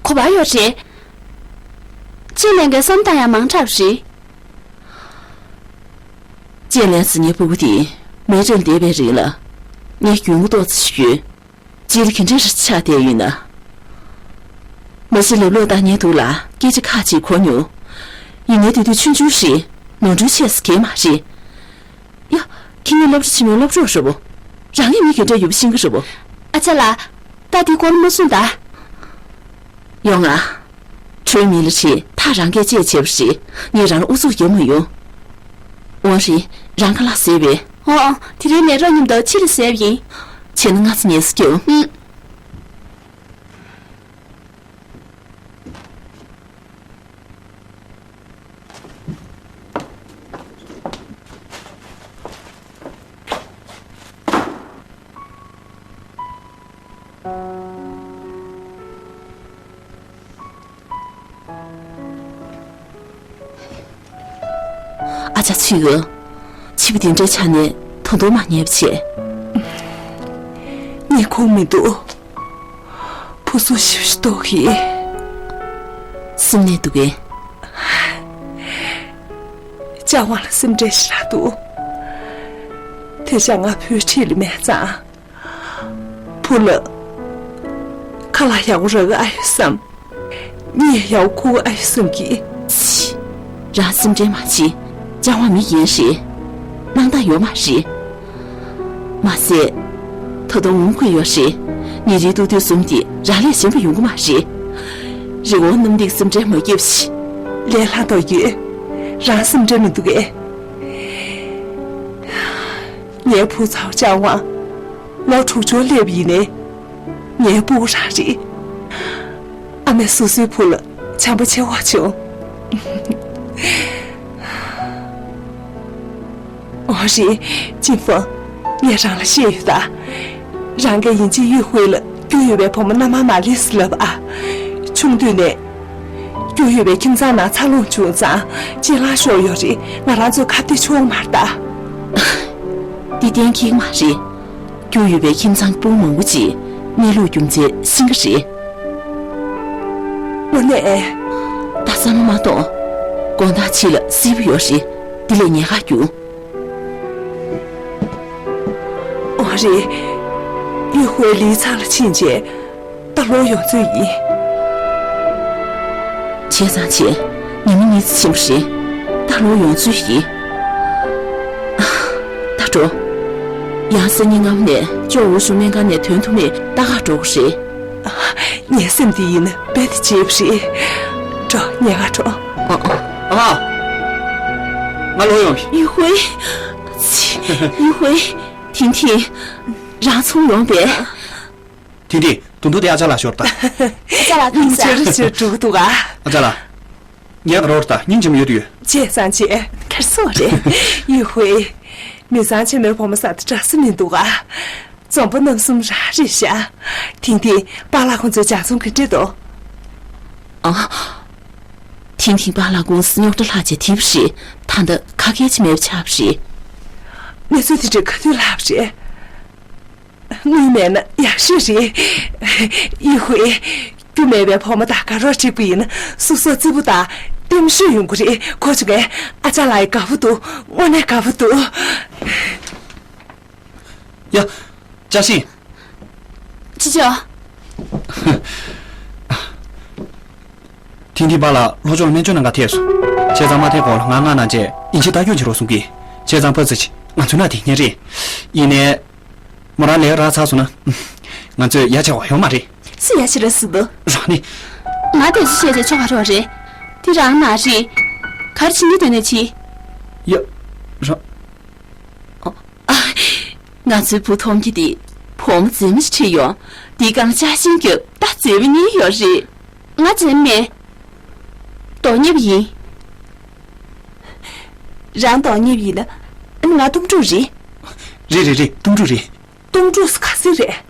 ག་པར་ཡོད་རེད། ཅེ་ལང་གི་བསམ་སྟངས་ཡང་མང་དྲགས་རེད། ཅེ་ལང་ཟེར་མཁན་ཕྲུ་གུ་དེ་མལ་གྲལ་བསྡད་པའི་རིང་ལ། ངས་རྒྱུས་མངའ་ཏོག་ཙམ་ཞུས། སྤྱིར་ག་འདྲ་ཞིག་ཆགས་བསྡད་ཡོད་ན། མ་གཞི་ལབ་ལོག་བཏང་མཁན་འདུག་ལ་སྐད་ཆ་ཁག་ཅིག་གོ་མྱོང་། ཡིན་ནའི་དེ་དུས་ཆུང་ཆུང་རེད། ནོར་འཁྲུལ་ཆེ་ས་གང་མ་རེད། ཡ། ཁྱེད་གཉིས་སློབ་གྲྭ་ཆེན་མོའི་སློབ་གྲོགས་རེད་བོ། རང་ཉིད་མི་ག་འདྲ་ཡོད་པ་ཤེས་ཀྱི་རེད་བོ། ཨ་ཅག་ལགས། ད་དེ་སྐོར་མ་གསུངས་ད། ཡོང་ང་། ཁྲོའི་མི་ལ་ཆེ་ཐག་རང་གིས་བཅད་བྱས་པ་རེད། ངས་རང་ལ་ཨུ་ཚུགས་རྒྱབ་མ་ཡོང་། འོ་རེད། རང་ཁ་ལག་ཟས་པས། འོ། དེ་རིང་ནས་རོགས་མཉམ་དུ་ཕྱི་ལ་ཟས་པ་ཡིན། བྱས་ན་ང་ཚོ་ཉལ་ས་རྒྱུགས། ཨུམ། ཨ་ཅག་ཚུལ་ཡོད། ཕྱི་པོ་དེ་འདྲའི་ཆ་ནས་ད་དུང་མ་ཉལ་བ་བྱས། ཉལ་ཁོམ་མི་འདུག་བུ་སུ་ཞིབ་ཞིབ་ཏོག་གིས། སེམས་ནད་འདུག་གས། ལྕགས་དབང་ལ་སེམས་ཁྲལ་ཞེ་དྲག་འདུག་དེ་བཞག་ང་བུའི་འཁྲིས་ལ་མེད་ཙང་། བུ་ལ་ཁ་ལག་ཡག་པོ་རག་གི་ཨ་ཡོད་བསམ། གཉིད་ཡག་པོ་ཁུག་གི་ཨ་ཡོད་བསམ་གི། ཕྱི། རང་སེམས་ཁྲལ་མ་བྱེད། ལྕགས་དབང་མི་རྒན་རེད། སྣང་དག་ཡོད་མ་རེད། མ་ཟད། ད་དུང་འོང་དགོས་ཡོད་རེད། ཉིན་རེའི་ཏོག་ཏོག་གསུམ་དེ་རང་ལས་གཞན་པ་ཡོང་གི་མ་རེད། རི་བོ་གནམ་ལྡིང་སེམས་ཁྲལ་མ་རྒྱབ་ཤིག་ལས་སླ་མདོག་ཡོད། རང་སེམས་ཁྲལ་མི་འདུག་གས། ངའི་བུ་ཚ་བོ་ལྕགས་དབང་ལོ་དྲུག་ཅུར་སླེབས་ཡིན་ནའི། ངའི་སྤུ་གུ་རང་རེད། ཨ་མས་སོ་སོའི་བུ་ལ་བྱམས་པོ་ཆེ་བ་བྱུང་། འོ་རེད། ཅིན་ཧྥང་། ངས་རང་ལ་བཤད་ཡོད་ད། རང་གིས་ཡིན་གཅིག་ཡུས་ཧུའེ་ལ་རྒྱུ་ཡོད་པའི་བུ་མོ་མནའ་མ་མ་ལེན་ཟེར་ལབ་ཨ། ཆུང་དུས་ནས། རྒྱུ་ཡོད་པའི་ཁྱིམ་ཚང་ནང་འཚར་ལོངས་བྱུང་ཙང་གཅེས་ལངས་ཤོར་ཡོད་རེད། ང་རང་ཚོས་ཁ་གཏད་ཆོག་མ་རེད་ད། འདི་གཏན་འཁེལ་མ་རེད། རྒྱུ་ཡོད་པའི་ཁྱིམ་ཚང་སྤུན་མང་པོ་ཅིག་གནས་ལུགས་རྒྱུ་མཚན་ཤེས་ཀྱི་རེད། དངོས་གནས། ད་བསམ་བློ་མ་གཏོང་། དགོང་དག་ཕྱི་ལ་བསིལ་པོ་ཡོད་རེད། འདི་ལས་ཉལ་ཁ་རྒྱུགས། འོ་རེད། ཡུས་ཧུའེ་ལི་ཚང་ལ་ཕྱིན་རྗེས། ད་ལོག་ཡོང་ཚོད་ཡིན། བྱས་ཙང་བྱས། ཉི་མ་གཉིས་ཙམ་ཕྱིན་པ་རེད། ད་ལོག་ཡོང་ཚོད་ཡིན། ད་འགྲོ། ཡང་སང་ཉིན་སྔ་མོ་ནས་ཅོ་འུ་ཤུ་སྨན་ཁང་ནས་ཐོན་ཐུབ་མེད་ལྟ་ག་འགྲོ་དགོས་རེད། ངའི་སེམས་འདི་ཡིན་ན་རྦད་དེ་བརྗེད་པ་རེད། འགྲོ། ཉལ་ག་འགྲོ། ཨ་ཨ། ཨ་མ། ང་ལོག་ཡོང་། ཡུས་ཧུའེ། ཡུས་ཧུའེ། ཐིང་ཐིང་། རང་ཚུར་ཡོང་པས། ཐིང་ཐིང་། དུང་དུ་དེ་ཨ་ཅག་ལ་ཤོར་ད། ཨ་ཅག་ལ་ཐུག་ས། ཅེར་ཅེར་འགྲོ་གི་འདུག་ག་ཨ་ཅག་ལ། ངས་ད་རོགས་ད་སྙིང་རྗེ་མོ་ཡོད་དུ་ཡོད། བྱས་ཙང་བྱས། གར་སོང་རེད། ཡུས་ཧུའེ། མི་ཚང་ཆེན་མོའི་བུ་མོ་ས་དེ་འདྲ་སེ་མི་འདུག་ག་འཛོམས་པོ་རྣམ་གསུམ་རང་རེད་ཤག་ཐིང་ཐིང་། པཱ་ལགས་ཁོང་ཚོའི་ཇ་ཚོང་གི་འདྲེ་དོ། ཨ། ཐིང་ཐིང་པཱ་ལགས་ཀུང་སི་རྙོག་དྲ་ལྷག་བྱས་དེབ་རེད། ད་ལྟ་ཁ་སྐད་ཅིག་མེད་པ་ཆགས་པ་རེད། གནས་ཚུལ་དེ་འདྲ་ག་དུས་ལྷག་པ་རེད། དངུལ་མེད་ན་ཡག་ཤོས་རེད། ཡི་ཧུའེ། རྒྱུ་མེད་པའི་བུ་མོ་དང་དགའ་རོགས་བྱེད་དགོས་ཡིན་ན་སོ་སོ་རྩེ་པོ་དང་ལྟད་མོ་ཤོད་ཡོང་གི་རེད། གོ་བྱུང་ངས། ཨ་ཅག་ལགས་ཡི་དགའ་པོ་འདུག་དངོས་གནས་དགའ་པོ་འདུག་ཡ། ཅཱ་ཤིན། ཅི་ཅོ། ཐིང་ཐིང་པཱ་ལགས་ལྷོ་ཕྱོགས་སྨན་བཅོས་གནང་ག་ཐད་སོང་། བྱས་ཙང་མ་ཐད་གོང་ལ་ང་མངགས་གནང་བྱས་དབྱིན་ཇི་ལྟ་སྐྱོང་བྱེད་རོགས་གསུང་གི། བྱས་ཙང་ཕར་ཙམ་ཞིག་ང་ཚོའི་ནང་དེ་ཉན་རེད། ཡིན་ནའི། མོ་རང་ལས་ཀ་རག་ཚར་སོང་ན། ང་ཚོས་ཡ་བྱེད་དགོས་ཡོད་མ་རེད། སུས་ཡ་བྱེད་རོགས་ཟེར་འདུག་རང་ནི། ང་དེ་ཅི་བྱས་བྱས་ཆོག་ག་རེད་པ་རེད། དེ་རང་ན་རེད། ག་རེ་བྱེད་སྙིང་འདོད་ནས་བྱེད། ཡ། རང་། ང་ཚོའི་བུ་ཐོམ་ཁི་དེ་བུ་མོ་མཛེས་མ་ཞིག་ཁྲིད་ཡོང་། དེའི་སྒང་ཅཱ་ཤིན་གྱི་ད་མཛེས་མ་གཉིས་ཡོད་རེད། ང་མཛེས་མ་མིན། དོན་གཉེར་པ་ཡིན། རང་དོན་གཉེར་པ་ཡིན་ན། ང་གཏུམ་དྲུག་རེད། རེད་རེད་རེད། གཏུམ་དྲུག་རེད། གཏུམ་དྲུག་ཟེར་ག་ཟེ་རེད།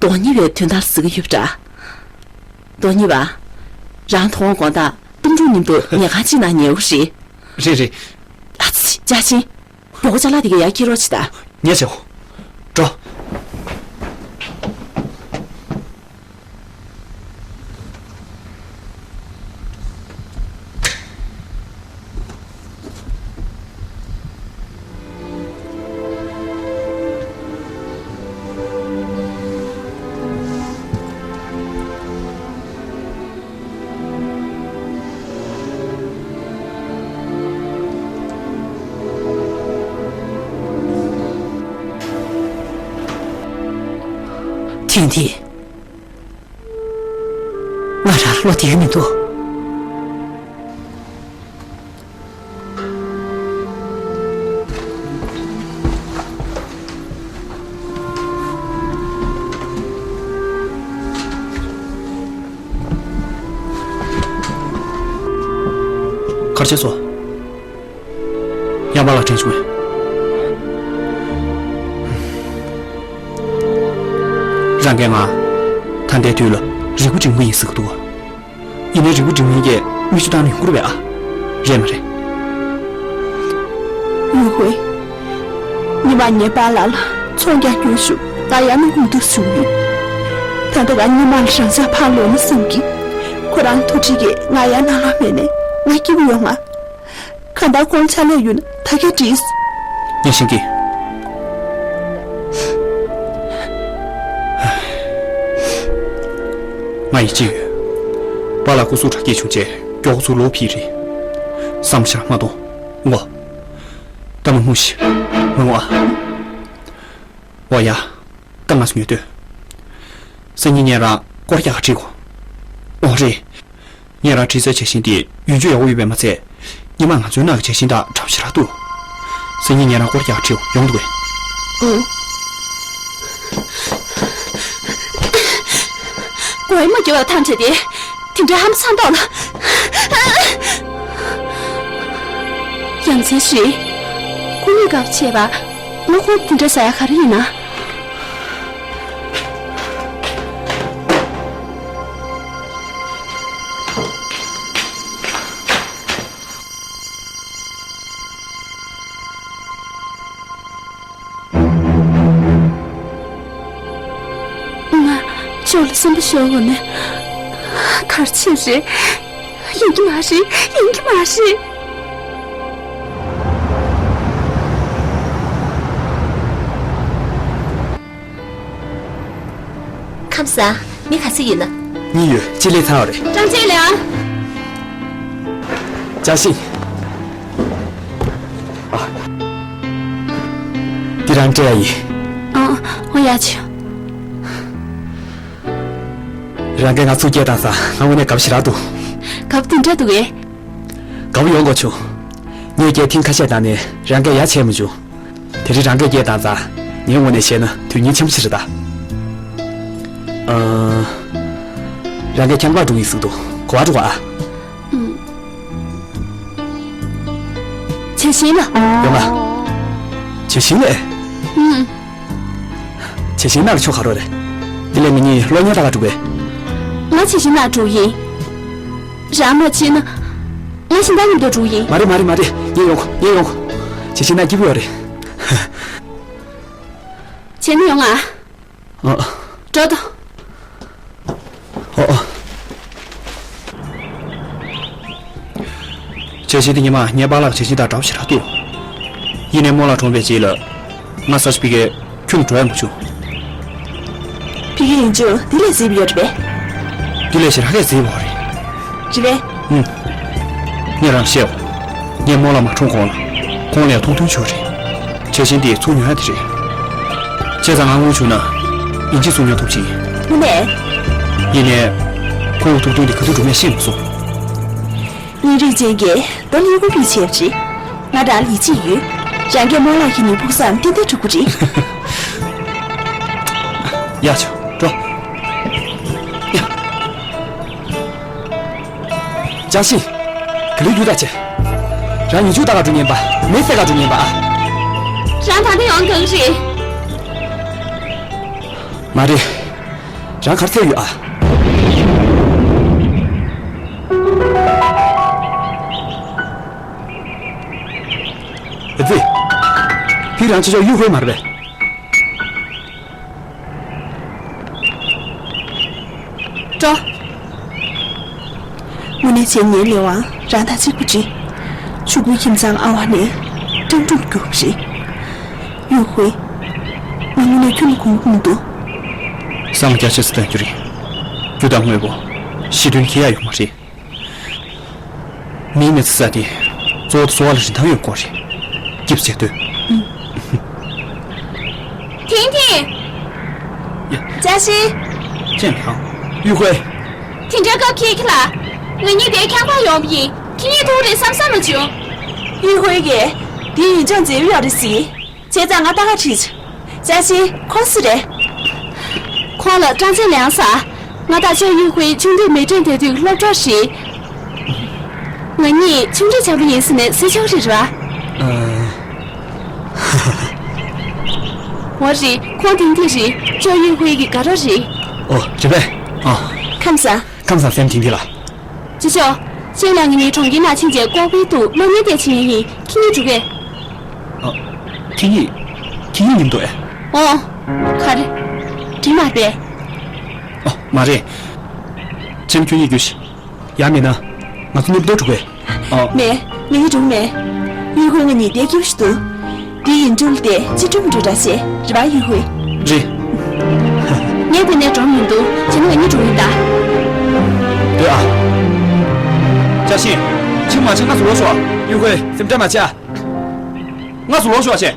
དོན་གཉེར་པའི་དོན་དག་ཟེར་གྱི་ཡོད་པ་འདྲ། དོན་གཉེར་པ། རང་དོན་དགོང་དག་གཏུམ་དྲུག་མཉམ་དུ་ཉལ་ཁང་གཅིག་ནང་ཉལ་དགོས་རེད། རེད་རེད། ཨ་ཙི། ཅཱ་ཤིན། མགྱོགས་པོ་ཅ་ལག་དེ་ག་ཡར་འཁྱེར་རོགས་བྱེད་དང་། ཉལ་བྱེད། འགྲོ། ཐིང་ཐིང་། ང་རང་བློ་བདེ་གི་མི་འདུག་ག་རེ་བྱས་སོང་། ཡང་པཱ་ལགས་དྲན་བྱུང་ངས། རང་གིས་ང་། ད་ལྟའི་དུས་ལ་རིལ་བུ་འབྲིང་པོ་ཡིན་ཟེར་གྱི་འདུག་ཡིན་ནའི་རིལ་བུ་འབྲིང་པོ་ཡིན་གྱི་མིག་ཆུ་བཏང་ན་ཡོང་གི་རེད་པས་ཨ། རེད་མ་རེད། ཡུ་ཧུའེ། ཉི་མ་ངའི་པཱ་ལགས་ལ་ཚོང་རྒྱག་རྒྱུ་ཞུ་ང་ཡང་གནང་གི་མི་འདུག་ཞུ་གི་ཡོད། ད་ལྟ་ང་ཉི་མ་ལ་རང་ཅག་ཕར་ལོག་ན་བསམ་གི། ཁོ་རང་ཐུགས་ཁྲལ་གྱིས་ང་ཡང་ནང་ལ་མེད་ནས་ང་སྐྱིད་པོ་ཡོང་ང་། གང་ལྟར་ཁོང་ཕྱག་ལས་ཡོད་ན་ད་གས་འགྲིག་ངས་ཤེས་ཀྱི། ང་ཡིད་ཆེས་ཡོད། པཱ་ལགས་སྐུ་གཟུགས་དྲག་སྐྱེད་བྱུང་རྗེས་མགྱོགས་པོ་ཚུར་ལོག་ཕེབས་རེད། བསམ་བློ་ཞེ་དྲག་མ་གཏོང་། ངོ་། ད་མ་ངུ་ཞིག་མ་ངུ་ཨ། འོ་ཡ། ད་ང་ཚོ་ཉོ་དོད། སང་ཉིན་ངས་རང་སྐོར་རྒྱག་ག་ཁྲིད་དགོས། འོ་རེད། ངས་རང་དྲི་རྩད་བྱ་བཞིན་དེ་ཡུན་ཅུ་ཡག་པོ་ཡོད་པས་མ་ཚད། སྔོན་མ་ང་ཚོའི་ནང་གི་བྱ་བཞིན་དག་འདྲ་པོ་ཞེ་དྲག་འདུག་སང་ཉིན་ངས་རང་སྐོར་རྒྱག་ཁྲིད་ཡོང་འདུག་གས། ཨོ། གོ་ཡི་མ་གྱོད་པ་ཐམས་ཅད་དེ། དེ་འདྲའི་ཧམ་སང་ཏོག་ལ། ཡ་མཚན་ཞིག་ཁོ་གཉིས་ཀ་བྱས་པ། ང་ཁོ་དེ་འདྲ་ཟ་ཡ་ག་རེ་ཡིན་ན། ང་ཕྱོགས་ལ་སེམས་པ་ཤོར་འོང་ནས། གར་ཆེ་རེད། ཡིན་གྱི་མ་རེད། ཡིན་གྱི་མ་རེད། ཁམས་བཟང་། མི་ག་ཚོད་ཡོད་ན། གཉིས་ཡོད། གཅིག་ལས་ཚར་བ་རེད། ཀྲང་ཅེ་ལིའང་། ཅཱ་ཤིན། ཨ། འདི་རང་སྤྲད་ཡ་ཡིན། ཨ། ཨོ་ཡ་ཆེ། རང་གིས་ང་ཚུར་སྐྱེལ་བཏང་ཙང་ང་དངོས་གནས་དགའ་པོ་ཞེ་དྲག་འདུག་དགའ་པོ་འདི་འདྲ་འདུག་གས། དགའ་པོ་ཡོང་དགོས་བྱུང་། ངས་སྐད་ཐེངས་ཁ་ཤས་བཏང་ནས་རང་གིས་ཡ་བྱས་མ་བྱུང་། དེ་རིང་རང་གིས་སྐྱེལ་བཏང་ཙང་ངའི་ངོས་ནས་བཤད་ན་དོན་སྙིང་ཆེན་པོ་ཞིག་རེད་ད། ཨ། རང་གིས་ཁྱམས་ཁར་འགྲོ་གི་ཡིན་ཟེར་གྱི་འདུག་ག་པར་འགྲོ་ག་ཨ། ཨུམ། བྱ་བཞིན་ལ། ཡོང་ང་། བྱ་བཞིན་ལ། ཨུམ། བྱ་བཞིན་ནང་ལ་ཕྱོགས་ག་རེ་རེད། དེ་ལས་ང་གཉིས་གློག་བརྙན་ལྟ་ག་འགྲོ་གས། ང་བྱ་བཞིན་ནང་འགྲོ་ཡིན། རང་མ་བྱེད་ན། ང་གཞན་དག་མཉམ་དུ་འགྲོ་ཡིན། མ་རེད་མ་རེད་མ་རེད། ངས་ཡོང་གོ་ངས་ཡོང་གོ་བྱ་བཞིན་ནང་སྐྱིད་པོ་ཡོད་རེད། བྱས་ན་ཡོང་ང་། ཨ། འགྲོ་དང་། ཨོ་ཨོ། བྱས་ཙང་འདི་ཉི་མ་ངའི་པཱ་ལགས་བྱས་ཙང་དང་འདྲ་པོ་ཞེ་དྲག་འདུག། ཡིན་ནའི་རྨོ་ལགས་གྲོངས་པའི་རྗེས་ལ། ང་ས་ཆ་ཕ་གིར་ཁྱོན་ནས་འགྲོ་ཡ་མ་བྱུང་། ཕ་གི་ཡིན་རྒྱུ་འདི་ལས་ཟབ་ཡོད་རེད་པས། འདི་ལས་ཞེ་དྲག་གི་ཟབ་པོ་རེད། རེད་པས། ཨུམ། ངས་རང་བཤད་འོ། ངས་རྨོ་ལགས་མ་གྲོངས་གོང་ལ། ཁོང་ལ་ཡ་ཐུག་འདོད་བྱུང་རེད། བྱས་ཙང་འདི་ཚུར་ཉོ་ཡ་དེ་རེད། བྱས་ཙང་ང་དངུལ་བྱུང་ན། ཡིན་གཅིག་ཚུར་ཉོ་ཐུབ་ཅིང་། དངོས་གནས། ཡིན་ནའི། ཁོང་གི་ཐུག་འདོད་འདི་ག་དུས་འགྲུབ་མིན་ཤེས་མ་སོང་། དངོས་རིགས་ཅན་གྱི་རྡོ་ལི་ཀུ་པི་བྱས་པ་རེད། ང་རང་ལ་ཡིད་ཆེས་ཡོད། རང་གིས་རྨོ་ལགས་ཁྱེད་གཉིས་ཕུགས་བསམ་ཏན་ཏན་འགྲུབ་ཀྱི་རེད། ཡ་ཆོག་འགྲོ། ཡ། ཅང་ཤིན། ག་ལེར་རྒྱུགས་དང་བྱེད། རང་ཉིན་ཆུང་ད་ག་འགྲོ་ཉན་པ། མེ་སེ་ག་འགྲོ་ཉན་པ་ཨ། རང་ད་ལྟ་ཡོང་གང་རེད། མ་རེད། རང་གར་ཚད་ཡོད་ཨ། ཨེ་ཙི། ཕིག་རང་ཆེ་ཆོག་ཡུ་ཧུའེ་མ་རེད་པས། འགྲོ། དངོས་གནས་བྱས་ངའི་ལས་དབང་རང་དང་གཅིག་པ་རེད། ཕྱུག་པོའི་ཁྱིམ་ཚང་ཨ་ཝ་ནས་ཀྲང་ཀྲུང་གྱུར་པ་རེད། ཡུ་ཧུའེ། ང་དངོས་གནས་ཁྱོད་ལ་དགོངས་ཀྱི་མི་འདུག། བསམ་བློ་རྒྱ་ཆེ་ཙམ་གཏོང་རྒྱུ་རེད། རྒྱུ་དང་དངོས་པོ། ཞི་མཐུན་འཁྱེར་ཡ་ཡོད་མ་རེད། མིའི་མི་ཚེ་ཟེར་དེ། གཙོ་བོ་དེ་འཚོ་བ་ལ་རིན་ཐང་ཡོད་དགོས་རེད། སྐྱིད་པོ་བྱེད་འདོད། ཐིང་ཐིང་། ཡ། ཅཱ་ཤིན། ཅེན་ལང་། ཡུ་ཧུའེ། དེ་འདྲའི་སྐབས་ཁྱེད་ཁྱེད་ལ། ང་གཉིས་དེ་ཁྱབ་པ་ཡོང་བ་ཡིན། ཁྱེད་གཉིས་ཐུག་རེད་བསམ་བསམ་མ་བྱུང་། ཡུ་ཧུའེ་གིས་དེ་ཡིན་ཅང་མཛེས་པོ་ཡོད་རེད་ཟེར། བྱས་ཙང་ང་ལྟ་ག་ཁྲིད། ཅཱ་ཤིན་ཁོ་སུ་རེད། ཁོང་ལ་ཀྲང་ཙེ་ལིའང་ཟེར། ང་དང་ཅོ་ཡུ་ཧུའེ་ཆུང་དུས་མེ་ཏྲེན་སྡོད་དུས་སློབ་གྲོགས་རེད། ང་གཉིས་ཆུང་དུས་འཆམ་པོ་ཡིན་ཟེར་ནས་ཟེར་ཆོག་རེད་ར། ཨ། འོ་རེད། ཁོང་དེང་དུས་རེད། ཅོ་ཡུ་ཧུའེ་གི་དགའ་རོགས་རེད། ཨོ་རེད་པས། ཨ། ཁམས་བཟང་། ཁམས་བཟང་སེམས་དེང་དུས་ལ། ཅི་ཅོ། ཅེ་ལགས་ངེད་གཉིས་གྲོང་ཁྱེར་ནང་ཕྱིན་རྗེས་ལྐོག་པའི་ཐོག་སློབ་གཉེར་དེ་བྱེད་ཡས་ཡིན། ཁྱེད་གཉིས་འགྲོ་གས། ཨ། ཁྱེད་གཉིས། ཁྱེད་གཉིས་མཉམ་དུ་ཨེ། ཨོ། ག་རེ། འགྲིག་མ་རེད། ཨོ་མ་རེད། ཁྱེད་ཁྱོད་གཉིས་རྒྱུགས་ཤིག། ཡང་མིན་ན། ང་ཚོ་མཉམ་དུ་འགྲོ་གས། ཨོ། མེད། ངེད་གཉིས་འགྲོ་གི་མེད། ཡུ་ཧུའེ་ང་གཉིས་བསྡད་སྐྱིད་པོ་ཞིག་འདུག། དེ་ཡིན་འགྲུལ་ཏེ་ཅི་འགྲུལ་མི་འགྲུལ་འདྲ་བྱེད་རེད་པ་ཡུ་ཧུའེ། རེད། ངས་དེ་ནས་འགྲོ་མི་འདུག། བྱས་ན་ང་གཉིས་འགྲོ་ཡིན་ད། སྡོད་ཨ། ཅཱ་ཤིན། ཕྱིར་མ་ཕྱིན་ང་ཚོ་ལོག་ཤོག། ཡུ་ཧུའེ་སེམས་ཁྲལ་མ་བྱེད་ཨ། ང་ཚོ་ལོག་ཤོག་ཨ་ཅེ།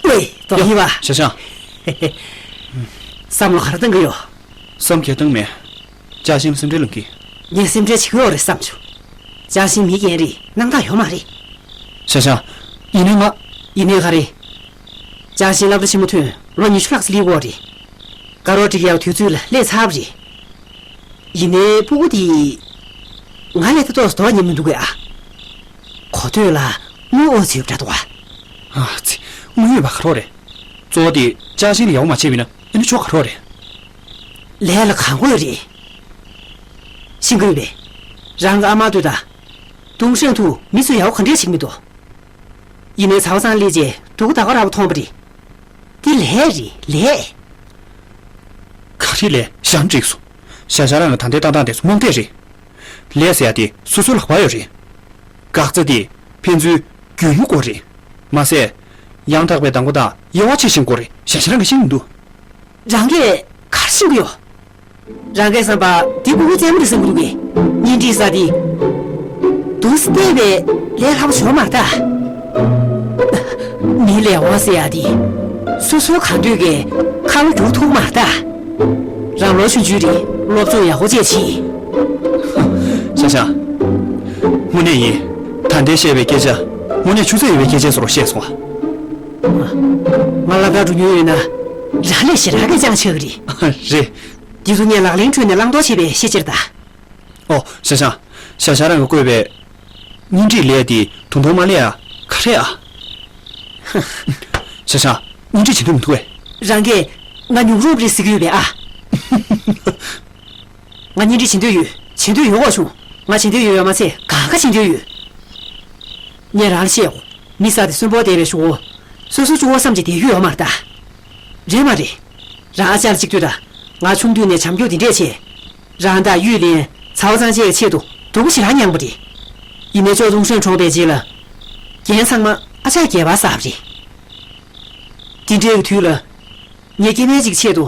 ཝེ། ཏོ་ཡི་བ། ཤ་ཤ། བསམ་བློ་ག་རེ་གཏོང་གི་ཡོད། བསམ་གྱིས་གཏོང་མེད། ཅཱ་ཤིན་སེམས་ཁྲལ་ལངས་ཀྱི། ངས་སེམས་ཁྲལ་བྱེད་ཀྱི་ཡོད་རེད་བསམ་བྱུང་། ཅཱ་ཤིན་མི་རྒན་རེད། སྣང་དག་ཡོད་མ་རེད། ཤ་ཤ། ཡིན་ནའི་ང་། ཡིན་ནའི་ག་རེ། ཅཱ་ཤིན་སློབ་གྲྭ་ཆེན་མོ་ཐོན་ལོ་ཉི་ཤུ་ལྷག་ཙམ་སླེབས་ཡོད་རེད། དགའ་རོགས་སྒྲིག་ཡག་དུས་ཚོད་ལ་སླེབས་ཚར་བ་རེད། ཡིན་ནའི་སྤུ་གུ་དེ། ང་ལས་ད་ཏོག་ཙམ་དོ་སྙོམས་མི་འདུག་གས་ཨ། གོ་ཐོས་ལ་དངུལ་ཨོ་ཚོད་འདྲ་འདུག་ཨ། ཨ་ཙི། དངུལ་ཡོད་པ་ག་རེ་རེད། གཙོ་བོ་དེ་ཅཱ་ཤིན་ལ་ཡག་པོ་མ་བྱས་པ་ཡིན་ན་ཨ་ནི་ཆོ་ག་རེ་རེད། ལས་ལ་གང་དགོས་རེད། ཤིང་ཀུན་པས། རང་གི་ཨ་མ་ལྟོས་དང་། ཏུང་ཧྲེང་ཐུ་མི་ཚོ་ཡག་པོ་ག་འདྲས་བྱེད་ཀྱི་མི་འདུག། ཡིན་ནའི་ཚ་བ་ཚང་སླེབས་རྗེས་སྡུག་ད་ག་ར་བ་མཐོང་བ་རེད། འདི་ལས་རེད་ལས། ག་རེ་ལས་གཞན་འགྲིག་སོང་། ཤ་ཤ་རང་ལ་ད་ལྟའི་ཏག་ཏག་འདི་ཚོ་རྨོངས་དད་རེད། ལས་ཟེར་ཡ་དེ་སོ་སོའི་ལག་པར་ཡོད་རེད། འགག་རྩ་དེ་ཕན་ཚུན་རྒྱུས་ལོན་དགོས་རེད། མ་ཟད། ཡང་དག་པའི་གདམ་ཁ་དང་དབྱེ་བ་ཕྱེ་ཤེས་དགོས་རེད། ཤ་ཤ་རང་གིས་ཤེས་ཀྱི་མི་འདུག། རང་གིས་ག་རེ་ཤེས་ཀྱི་ཡོད། རང་གི་བསམ་པ་འདི་ཀུ་ཀུ་རྩེད་མོ་རེད་བསམ་གྱི་འདུག་གས། གཉེན་སྒྲིག་ས་དེ། འདུག་སེ་བལྟས་པས་ལས་སླ་པོ་ཞིག་ཡོད་མ་རེད་ད། མི་ལས་དབང་ཟེར་ཡ་དེ། སོ་སོའི་གང་འདོད་ཀྱིས་ཁ་ལོ་བསྒྱུར་ཐུབ་མ་རེད་ད། རང་ལོ་ཆུང་ཆུང་རེད། སློབ་སྦྱོང་ཡག་པོ་བྱས་ཕྱིན། ཤ་ཤ། དངོས་གནས་ཡིན། ད་ལྟའི་བཤད་པའི་སྐད་ཆ། དངོས་གནས་ཆུ་ཚད་ཡོད་པའི་སྐད་ཆ་བཟོ་འདྲ་བཤད་སོང་ང་། ང་སློབ་གྲྭར་འགྲོ་མྱོང་ཡོད་ན། རང་ལས་ཞེ་དྲག་གི་སྦྱང་ཆོག་གི་རེད། རེད། འདི་ཚོ་ངས་ལག་ལེན་ཁྲོད་ནས་བླང་དོར་བྱས་པའི་ཤེས་བྱར་གདའ། ཨོ། ཞའོ་ཞང་། ཞའོ་ཞང་རང་གིས་བཀོད་པའི་གཉེན་སྒྲིག་ལས་དེ་དུང་དུང་མ་ལས་ཡ་ག་རེ་ཨ། ཞའོ་ཞང་། གཉེན་སྒྲིག་བྱེད་འདོད་མི་འདུག་གས། རང་གིས་ང་ཉུང་རུབ་རེད་ཟེར་གྱི་ཡོད་པས་ཨ། ང་གཉེན་སྒྲིག་བྱེད་འདོད་ཡོད། བྱེད་འདོད་ཡོད་གོ་བྱུང་། ང་བྱེད་འདོད་ཡོད་ཡོད་མ་ཚད་གང་ག་བྱེད་འདོད་ཡོད། ངས་རང་ལ་བཤད་གོ། མི་ཟ་དེ་གསོན་པོ་བསྡད་པའི་གཞུག་གུ། སོ་སོ་གཅིག་པོ་བསམ་གྱིས་བསྡད་རྒྱུ་ཡོད་མ་རེད་ད། རེད་མ་རེད། རང་ཨ་ཅག་ལ་གཅིག་ལྟོས་དང་། ང་ཆུང་དུས་ནས་བྱམས་སྐྱོང་དེ་འདྲས་བྱས། རང་དང་གཡུས་ལེན་ཚའོ་ཚང་བཅས་ཀྱི་ཆེད་དུ་སྡུག་པོ་ཞེ་དྲག་མྱངས་པ་རེད། ཡིན་ནའི་ཅོ་ཙུང་ཧྲན་གྲོངས་པའི་རྗེས་ལ། རྒྱན་ཚང་མ་ཨ་ཅག་གིས་སྦ་བཞག་པ་རེད། དེ་འདྲའི་དུས་ལ། ངས་སྐྱེ་དམན་ཅིག་ཆེད་དུ།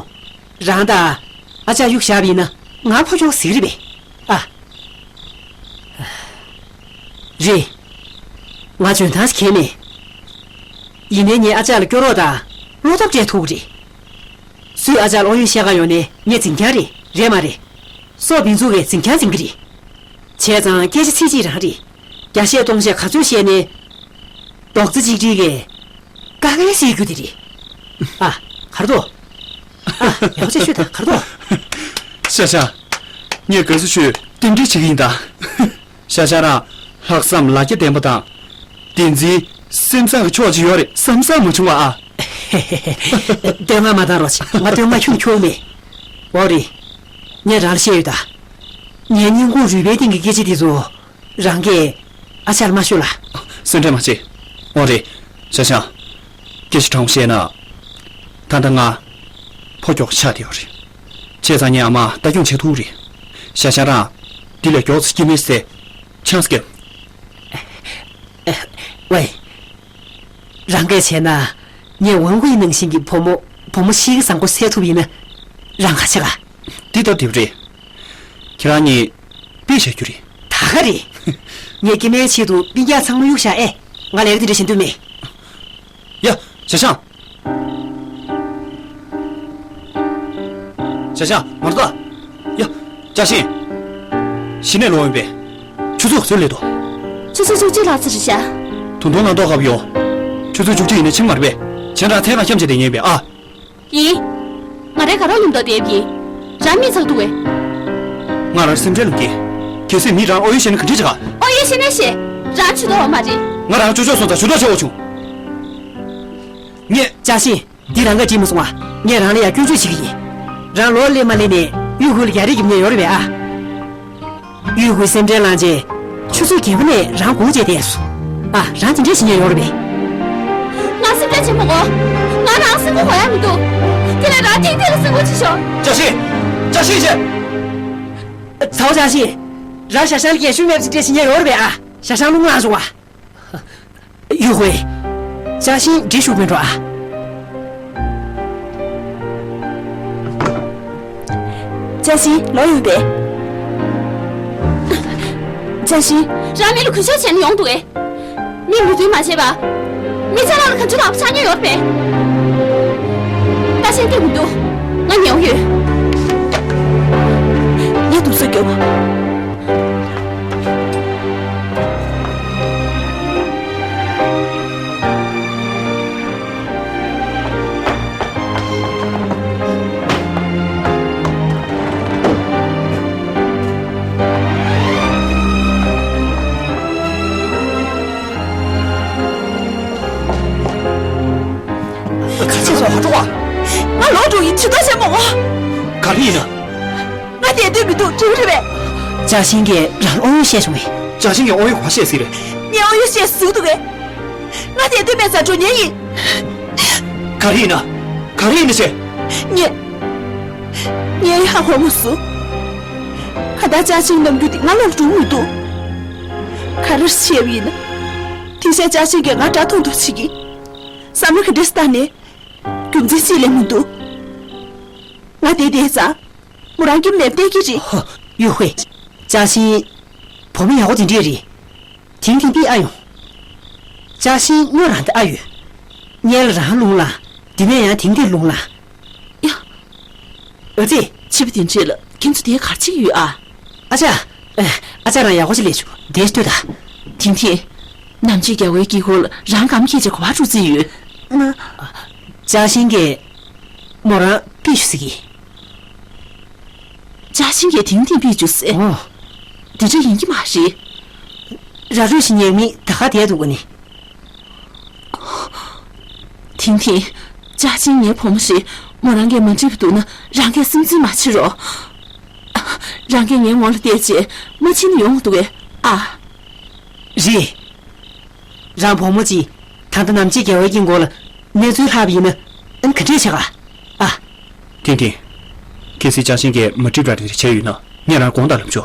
རང་དང་ཨ་ཅག་གཡུག་བཞག་པ་ཡིན་ན་ང་ཕོ་ཁྱོག་ཟིག་རེད་པས་ཨ། རེད། ང་འཇོན་ཐང་ཞིག་གས་མེད། ཡིན་ནའི་ངས་ཨ་ཅག་ལ་སྐྱོ་རོགས་དང་བློ་སྟོབས་སྤྲད་ཐུབ་ཀྱི་རེད། སུས་ཨ་ཅག་ལ་ཨོ་ཡོད་བཤད་ག་ཡོང་ནའི་ངས་འཛིང་རྐྱང་རེད། རེད་མ་རེད། སྲོག་བི་འཛུགས་ཀས་འཛིང་རྐྱང་འཛིང་གི་རེད། བྱས་ཙང་སྐད་ཆ་ཚིག་གཅིག་རང་རེད། བརྒྱ་བཤད་སྟོང་བཤད་ག་ཚོད་བཤད་ནའི། རྡོག་རྩ་གཅིག་སྒྲིལ་གས། དཀའ་ངལ་སེལ་རྒྱུ་དེ་རེད། ཨ། གར་དོ། ཨ། ཡག་པོ་བྱས་ཤོད་དང་གར་དོ། ཤ་ཤ། ངས་དགའ་བསུ་ཞུས་རྟེན་འབྲེལ་བྱེད་ཀྱི་ཡིན་ད། ཤ་ཤ་རང་ལྷག་བསམ་ལ་རྒྱ་ལྡན་པ་དང་། བདེན་འཛིན་སེམས་བཟང་གི་ཕྱོགས་ཅིག་ཡོད་རེད་བསམ་བསམ་མ་བྱུང་བ་ཨ། བསྟོད་བསྔགས་མ་བཏང་རོགས་བྱེད། ང་བསྟོད་བསྔགས་ཁྱོན་ཁྱོན་མེད། འོ་རེད། ངས་རང་ལ་བཤད་ཡོད་ད། ངའི་སྙིང་ཁུང་རུས་པའི་གཏིང་གི་སྐད་ཆ་འདི་ཚོ། རང་གིས་ཨ་ཅག་ལ་མ་ཤོད་ལ། སེམས་ཁྲལ་མ་བྱེད། འོ་རེད། ཤ་ཤ། སྐད་ཆ་དྲང་པོ་བཤད་ན། ད་ལྟ་ང་ཕོ་ཁྱོག་ཆགས་བསྡད་ཡོད་རེད། བྱས་ཙང་ངས་ཨ་མ་ལྟ་སྐྱོང་བྱེད་ཐུབ་རེད། ཤ་ཤ་རང་འདི་ལས་མགྱོགས་ཙམ་སྐྱེ་དམན་ཟེར་ཆང་སྐྱེ། ཝེ། རང་གིས་བྱས་ན། ངས་ཝང་ཧུའེ་ནང་བཞིན་གྱི་བུ་མོ། བུ་མོ་ཤི་གི་བཟང་པོ་བསད་ཐུབ་ཡིན་ན། རང་ག་བྱེད་ག་འདི་ལྟར་འདེབས་རེད། ཁྱེད་རང་གཉིས་དཔེ་བཞག་རྒྱུ་རེད། ད་ག་རེད། ངས་སྐྱེ་དམན་ཆེད་དུ་སྤུན་ཀྱག་ཚང་མ་གཡུག་བཞག་ཨེ། ང་ལས་ཀ་དེ་འདྲ་བྱེད་འདོད་མེད། ཡ། ཞའོ་ཞང་། ཞའོ་ཞང་། མར་ལྟ། ཡ། ཅཱ་ཤིན། གཞི་ནས་ལོག་ཡོང་པས། ཆུ་ཚོད་ག་ཚོད་སླེབས་འདུག་ཆུ་ཚོད་བཅུ་གཅིག་ལྷག་ཙམ་རེད་ཤག་དུང་དུང་ལ་ལྟོགས་ཁ་པོ་ཡོང་། ཆུ་ཚོད་བཅུ་གཅིག་ཡིན་ན་ཕྱིན་མ་རེད་པས། ཁྱེད་རང་ཐད་ཀར་འཁྱམས་བྱས་བསྡད་ཉན་པས་ཨ། ཡིན། ང་རའི་དགའ་རོགས་མཉམ་དུ་བསྡད་ཡིན། རང་མི་ཚགས་འདུག་གས། ང་རང་སེམས་ཁྲལ་ལ་འགྱེལ། གལ་སྲིད་མིས་རང་ཨོ་ཡོད་བཤད་ན་ག་འདྲས་བྱེད་ག་ཨོ་ཡོད་བཤད་ན་བཤད། རང་ཇུས་གཏོགས་པ་མ་རེད། ང་རང་ཅོ་ཅོ་སོང་ཙང་ཇུས་གཏོགས་བྱེད་དགོས་བྱུང་། ངས། ཅཱ་ཤིན། འདི་རང་གིས་འགྲིག་མ་སོང་ང་། ངས་རང་ལ་ཡང་སྐྱོན་བརྗོད་བྱེད་ཀྱི་ཡིན། རང་ལོ་སླེབས་མ་སླེབས་ནས་གཡུ་ཧུའེ་ལ་རྒྱག་རེས་རྒྱབ་མཁན་ཡོད་རེད་པས་ཨ། གཡུ་ཧུའེ་སེམས་ཁྲལ་ལངས་རྗེས། ཆུ་ཚོད་བརྒྱད་པ་ནས་རང་སྒུག་བྱས་བསྡད་སོང་། ཨ། རང་དེ་འདྲས་བྱེད་མཁན་ཡོད་རེད་པས། ང་སེམས་ཁྲལ་བྱེད་མ་དགོས། ང་རང་སེམས་ཁུར་དགོས་ཡ་མི་འདུག་དེ་ལས་རང་ཐེངས་ཐེངས་ལ་སེམས་ཁུར་བྱེད་ཤོག་ཅཱ་ཤིན། ཅཱ་ཤིན་བྱས། ཚའོ་ཅཱ་ཤིན། རང་ཞའོ་ཞང་ལ་སྐད་ཤུགས་མེད་པ་ཅིག་སྤྲད་བྱེད་མཁན་ཡོད་རེད་པས་ཨ། ཞའོ་ཞང་རླུང་ལངས་བྱུང་བ། གཡུ་ཧུའེ། ཅཱ་ཤིན་འདྲི་ཞུ་མི་འགྲོ་ཨ། ཅཱ་ཤིན་ལོག་ཡོང་པས། ཅཱ་ཤིན། རང་མི་ལ་གུས་ཞབས་བྱས་ན་ཡོང་འདུག་གས། མི་མོས་མཐུན་མ་བྱེད་པ། མི་ཚེ་རང་ལ་ག་ཚོད་ལྷག་པ་ཆགས་མྱོང་ཡོད་རེད་པས། ད་ཤེས་ཀྱི་མི་འདུག་ང་ཉལ་ཡོད། ངས་དུག་སེལ་རྒྱོབ། ཁ་ཆེ་སོང་། ང་འགྲོ་བ། ང་ལོག་འགྲོ་ཡིན། ཇུས་གཏོགས་བྱེད་མ་དགོས། ག་རེ་ཡིན་ན། ང་བསྡད་འདོད་མི་འདུག་འགྲིག་རེད་པས། ཅཱ་ཤིན་གྱིས་རང་ཨོ་ཡོད་བཤད་བྱུང་བས། ཅཱ་ཤིན་གྱིས་ཨོ་ཡོད་ག་བཤད་ཟིག་རེད། ངས་ཨོ་ཡོད་བཤད་ཟིག་འདུག་གས། ང་བསྡད་འདོད་མེད་ཙང་འགྲོ་ཉན་ཡིན། ག་རེ་ཡིན་ན། ག་རེ་ཡིན་ན་བྱས། ངས། ངས་ཡ་ཧ་གོ་མ་སོང་། ག་ད་ཅཱ་ཤིན་ནམ་རྒྱུན་དེ་ང་ལ་འགྲོ་མི་འདུག་ག་རེ་བྱས་པ་ཡིན་ན། དེང་སང་ཅཱ་ཤིན་གྱིས་ང་དགྲ་མཐོང་མཐོང་བྱེད་ཀྱི། བསམ་བློ་ག་འདྲས་བཏང་ནས། རྒྱུ་མཚན་ཅི་ལས་མི་འདུག་ང་བསྡད་བསྡད་ཙང་། མོ་རང་སྐྱིད་མེད་བསྡད་ཀྱི་རེད། ཧོ། གཡུ་ཧུའེ། ཅཱ་ཤིན། བུ་མོ་ཡག་པོ་དེ་འདྲས་རེད། ཐིང་ཐིང་ཕིས་ཨ་ཡོང་། ཅཱ་ཤིན་སྨྱོ་རང་དང་ཨ་ཡོད། སྔོན་ལ་རང་རླུང་ལངས། འདི་ནས་ཡང་ཐིང་ཐིང་རླུང་ལངས། ཡ། ཨ་ཙི། ཕྱི་པོ་དེ་འདྲས་ལ་ཁྱེད་ཚོ་དེ་ག་རེ་བྱེད་ཀྱི་ཡོད་ཨ། ཨ་ཅག་ཨ་ཅག་རང་ཡག་པོ་ཞིག་ལས་བྱུང་། དེ་ལྟོས་དང་། ཐིང་ཐིང་། ནམ་ཕྱེད་རྒྱལ་བའི་དཀྱིལ་འཁོར་ལ་རང་གམ་ཁྱེར་བྱས་ག་པར་འགྲོ་རྩིས་ཡོད། ང་། ཅཱ་ཤིན་གྱིས་མོ་རང་ཕུད་ཞུ་ཟེར་གྱིས། ཅཱ་ཆིང་གིས་ཐིང་ཐིང་ཕུད་བཅུག་ཟེར། ཨོ། འདི་འདྲ་ཡིན་གྱི་མ་རེད། ར་རུ་ཞིག་ཉེས་མིང་ད་ག་དེ་འདུག་ག་ནི། ཐིང་ཐིང་། ཅཱ་ཆིང་ངའི་བུ་མོ་རེད། མོ་རང་གིས་མ་འགྲིག་པ་འདུག་ན་རང་གིས་སེམས་ཚིམ་མ་བྱེད་རོགས། རང་གིས་ངའི་ངོ་ལ་བལྟས་བྱས་མ་ཕྱིན་ན་ཡོང་འདུག་གས་ཨ། རེད། རང་བུ་མོ་གཅིག་ད་ལྟ་ནམ་ཕྱེད་རྒྱལ་བའི་དཀྱིལ་འཁོར་ལ་གནས་ཚུལ་ལྷག་པ་ཡིན་ན་ཨ་ནི་ག་འདྲས་བྱེད་ག་ཨ། ཐིང་ཐིང་། གལ་སྲིད་ཅཱ་ཆིང་གིས་མ་འགྲིག་པ་འདྲ་བྱས་ཡོད་ན་ངས་རང་དགོངས་དག་ལབ་ཆོག་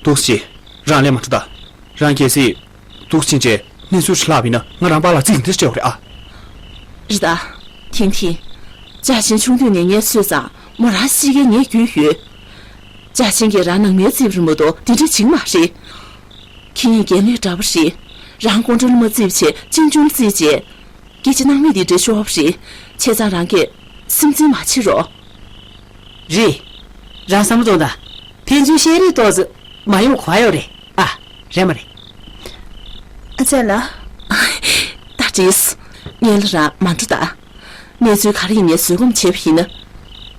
འདུག་སེ་བྱས། རང་ལས་མ་འཕྲོ་ད། རང་གལ་སྲིད་འདུག་སེ་བྱས་ནས་གནས་ཚུལ་ལྷག་པ་ཡིན་ན་ང་རང་པཱ་ལགས་རྩིས་འདི་འདྲ་བྱེད་དགོས་རེད་ཨ། རེད་ད། ཐིང་ཐིང་། ཅཱ་ཆིང་ཆུང་དུས་ནས་ངས་གསོས་ཙང་མོ་རང་གཤིས་ཀ་ངས་རྒྱུས་ཡོད། ཅཱ་ཆིང་གིས་རང་ནང་མིར་བརྩིས་པ་རེད་མ་གཏོགས་འདི་འདྲ་བྱེད་ཀྱི་མ་རེད། ཁྱེད་གཉིས་རྒན་ལོས་འདྲ་པོ་རེད། རང་ཀོང་ཀྲོའུ་ལི་མ་བརྩིས་པ་བྱས་གཅེན་གཅུང་བརྩིས་བྱས། སྐད་ཆ་སྣང་མེད་འདི་འདྲ་ཤོར་བ་རེད། བྱས་ཙང་རང་གིས་སེམས་ཚིམ་མ་བྱེད་རོགས། རེད། རང་བསམ་བློ་གཏོང་དང་། ཕན་ཚུན་བཤད་རེས་ཏོག་ཙམ་མ་ཡོང་གོ་ཡོད་རེད་ཨ། རེད་མ་རེད། ཨ་ཅག་ལགས། ད་བྲིས། ངས་ལ་རང་མ་འགྲོ་ད། གནས་ཚུལ་ག་རེ་ཡིན་ནའི་བཟོད་སྒོམ་བྱས་པ་ཡིན་ན།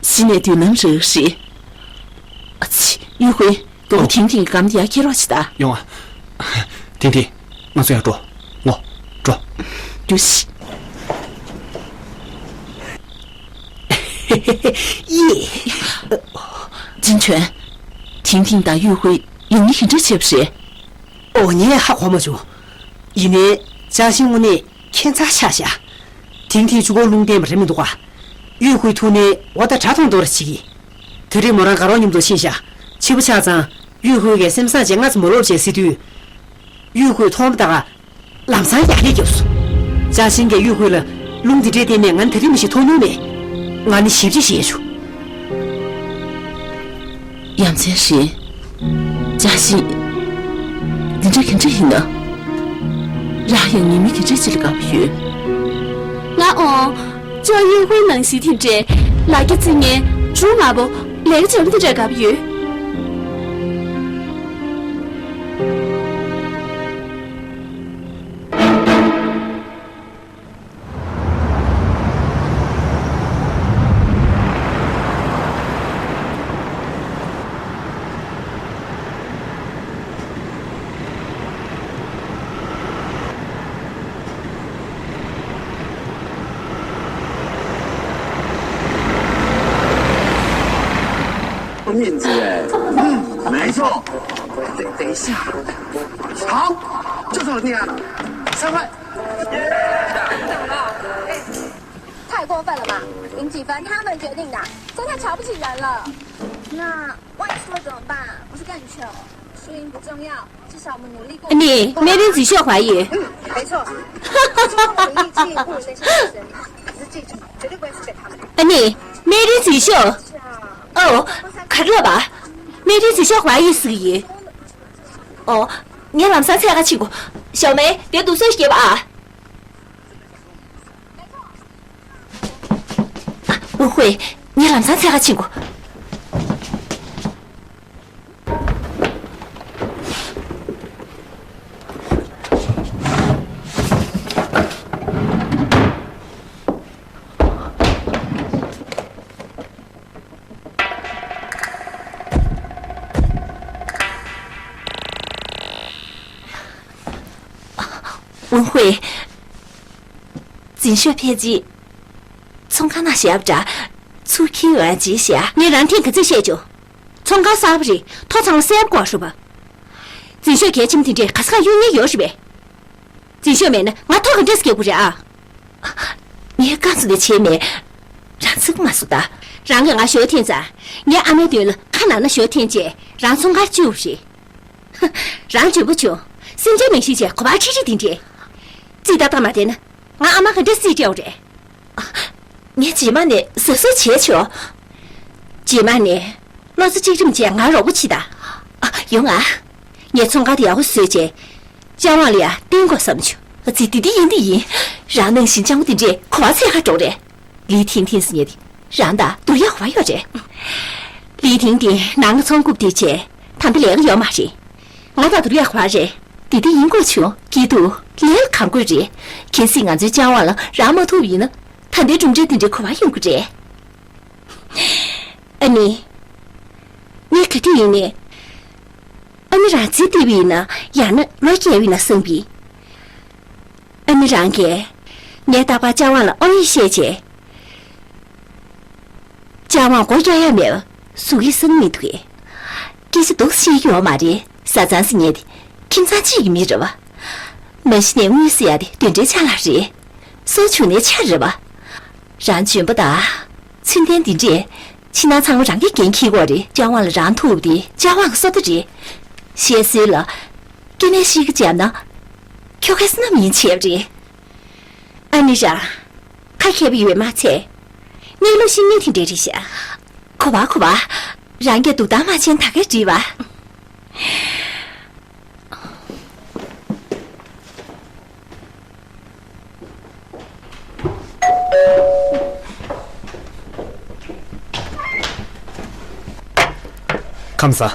གཞི་ནས་མདུན་ལམ་རེ་རེད། ཨ་ཙི་ཡུས་ཧུའེ། དེ་ཨོ། ཐིང་ཐིང་གི་སྒམ་དེ་ཡར་འཁྱེར་རོགས་བྱེད་ད། ཡོང་ཨ། ཐིང་ཐིང་། ང་ཚོ་ཡར་འགྲོ། ངོ་། འགྲོ། འགྲོ་ཤིག་ཡེ། ཅིན་ཆོན། ཐིང་ཐིང་དང་ཡུས་ཧུའེ་ཡང་སྙིང་གི་འདྲ་བྱས་པ་རེད། ཨོ་ངས་ཧ་གོ་མ་བྱུང་། ཡིན་ནའི་ཅཱ་ཆིང་དངོས་གནས་ཁྱད་མཚར་ཆགས་ཤག་ཐིང་ཐིང་གཅིག་པོ་རླུང་བསྟན་པ་རེད་མི་འདུག་ག་ཡུས་ཧུའེ་ཐུག་ནས་འོ་ད་དགྲ་མཐོང་འདོར་བྱེད་ཀྱི། དེ་རིང་མོ་རང་དགའ་རོགས་མཉམ་དུ་ཕྱིན་ཤག་ཕྱི་པོ་ཆགས་ཙང་ཡུས་ཧུའེ་གིས་སེམས་བཟང་བྱས་ང་ཚོ་མ་ལོབས་བྱས་ཟེར་དུས། ཡུས་ཧུའེ་མཐོང་བ་ད་ག་ལམ་སང་ཡར་རྒྱས་བརྒྱབ་སོང་། ཅཱ་ཆིང་གིས་ཡུས་ཧུའེ་ལ་རླུང་འདི་འདྲའི་སྟེང་ནས་ང་ནི་ད་རིང་མི་ཞིག་མཐོང་མྱོང་མེད། ང་ནི་ཞེ་པོ་ཅིག་ཞེད་བྱུང་། ཡ་མཚན་རེད། ཅཱ་ཆིང་། འདི་འདྲ་ག་འདྲ་ཡིན་ན། རང་ཡང་ཉེས་མིང་ག་འདྲ་ཅིག་ལ་དགའ་པོ་ཡོད། ང་འོང་། ཅོ་ཡུས་ཧུའེ་ནང་བཞིན་དེ་འདྲའི་ལ་རྒྱ་རྩེ་མཁན་སྒྲུང་མང་པོ་ལས་ཀ་བྱེད་པ་དེ་འདྲ་དགའ་པོ་ཡོད།面子哎，嗯，没错。等等一下，好，就是我的店啊，三块。等等了，哎，太过分了吧？赢几分他们决定的，这太瞧不起人了。那万一输了怎么办？不是更糗？输赢不重要，至少我们努力过。 ཨ་ནི། སྨན་རིན་འཛིན་ཤོག་ག་པར་ཡོད། 嗯，没错。中国的力气不如那些女神，只是记住，绝对不会输给他们。 ཨ་ནི། སྨན་རིན་འཛིན་ཤོག་ཨོ། ག་རེ་ལབ་པ། སྨན་རིན་འཛིན་ཤོག་ག་པར་ཡོད་ཟེར་གྱི་ཡོད། ཨོ། ངས་ལམ་སང་འཚོལ་ག་ཕྱིན་དགོས། ཞའོ་མེ། དེར་འདུག་སེ་བྱེད་པ་ཨ། ཝུ་ཧུའེ། ངས་ལམ་སང་འཚོལ་ག་ཕྱིན་དགོས། ཝུན་ཧུའེ། འཛིན་ཤོག་ཕལ་ཆེར་ཚོང་ཁང་ནང་བཞག་པ་འདྲ། ཚུར་འཁྱེར་ཡོང་བྱས་བཞག་ངས་རང་ཐེངས་ག་ཚོད་བཤད་བྱུང་། ཚོང་ཁང་གསར་པ་རེད། ཐོ་ཚང་ལ་གསལ་པོ་དགོས་རེད་པ། འཛིན་ཤོག་གལ་ཆེན་པོ་དེ་འདྲས་ག་ས་ག་གཡུག་མཁན་ཡོད་རེད་པས། འཛིན་ཤོག་མེད་ན་ང་ཐོ་ག་འདྲས་སེ་རྒྱག་དགོས་རེད་ཨ། ངས་རྐང་བཙུགས་ནས་བྱས་མེད། རང་ཚུགས་མ་སོང་ད། རང་གིས་ང་ཞོ་འཐེན་ཙང་། ངའི་ཨ་མའི་མདུན་ལ་ཁ་ནང་ན་ཞོ་འཐེན་བྱས་རང་ཚོང་ཁང་བཅུག་པ་རེད། རང་འཇོན་པོ་བྱུང་། སེམས་ཅན་མིང་ཞིག་བྱས་གོ་བ་ཁྲིག་ཁྲིག་དེ་འདྲས། རྩིས་ཏག་ཏག་མ་བསྡད་ན། ང་ཨ་མ་ག་འདྲས་རྩིས་སྤྲད་དགོས་རེད། ཨ། ངས་རྗེས་མ་ནས་གཟབ་གཟབ་བྱས་ཆོག་རྗེས་མ་ནས་བློ་རྩེ་གཅིག་སྒྲིམ་བྱས་ང་རོགས་པ་བྱེད་དང་། ཨ། ཡོང་ང་། ངས་ཚོང་ཁང་དེ་ཡག་པོ་བཟོས་བྱས། ཅཱ་ཝང་ལ་ཡང་བསྟན་དགོས་བསམ་བྱུང་། ཨ་ཙི། འདི་འདི་ཡིན་འདི་ཡིན། རང་ནང་བཞིན་སྤྱང་པོ་དེ་འདྲས་གོ་བ་འཚོལ་ག་འགྲོ་རེད། ལི་ཐིང་ཐིང་ཟེར་མཁན་དེ་རང་དང་སྡུར་ཡག་གོ་བ་ཡོད་རེད། ལི་ཐིང་ཐིང་ནང་ལ་ཚོང་རྐུབ་དེ་བྱས། ད་ལྟ་ལས་ཀ་ཡོད་མ་རེད། ང་དང་སྡུར་ཡག་གོ་བ་རེད། འདི་འདི་ཡིན་དགོས་བྱུང་། སྐྱིད་སྡུག་ལས་ལ་གང་དགོས་རེད། གལ་སྲིད་ང་ཚོའི་ཅཱ་ཝང་ལ་རང་མ་ཐུག་པ་ཡིན་ན། ད་ལྟའི་གྲུབ་འབྲས་འདི་འདྲའི་གོ་བ་ཡོང་གི་རེད། ཨ་ནི། ག་དུས་ཡིན་ནའི། ཨ་ནེ་རང་རྩིས་སྟེར་བ་ཡིན་ན་ཡང་ན་ལོ་བརྒྱད་པ་ཡིན་ན་བསམ་གི། ཨ་ནེ་རང་གིས་ངས་རྟག་པར་ལྕགས་དབང་ལ་དབང་ཡིག་བཤད་བྱས། ལྕགས་དབང་སྒོ་རྒྱག་ཡ་མེད་པ་བཟོ་གི་བསམ་མི་འདུག་གས། སྐད་ཆ་འདུག་སེ་བཤད་ཀྱི་ཡོད་མ་རེད། བཟའ་ཚང་ཟེར་མཁན་དེ་ཁྱིམ་ཚང་གཅིག་གི་མི་རེད་བ། མ་གཞི་ནས་དངུལ་ཟེར་ཡ་དེ་དེ་འདྲའི་ཆ་ལག་རེད། སྲོག་བྱུང་ནའི་ཆ་རེད་བ། རང་འཇོན་པོ་དང་། ཚུལ་ལྡན་འདི་འདྲས། ཕྱི་ནང་ཚང་མ་རང་གིས་འགན་འཁྱེར་དགོས་རེད། ལྕགས་དབང་ལ་རང་ཐུག་དེ་ལྕགས་དབང་གི་སོ་ལྟ་རེད། བཤད་སྲོལ་ལ། སྐྱེ་གནས་ཤིག་གི་འཇམ་ན། ཁྱོ་གས་ནམ་ཡིན་བྱས་པ་རེད། ཨ་ནེ་རང་། ཁ་མཁས་པོ་ཡོད་མ་ཚད། གནས་ལུགས་ཤེས་མཁན་དེ་འདྲས་རེད་ཤག་གོ་བ་གོ་བ། རང་གིས་འདུག་སྟངས་མ་བྱན་ད་གས་འགྲིག་བ། ཁམས་བཟང་།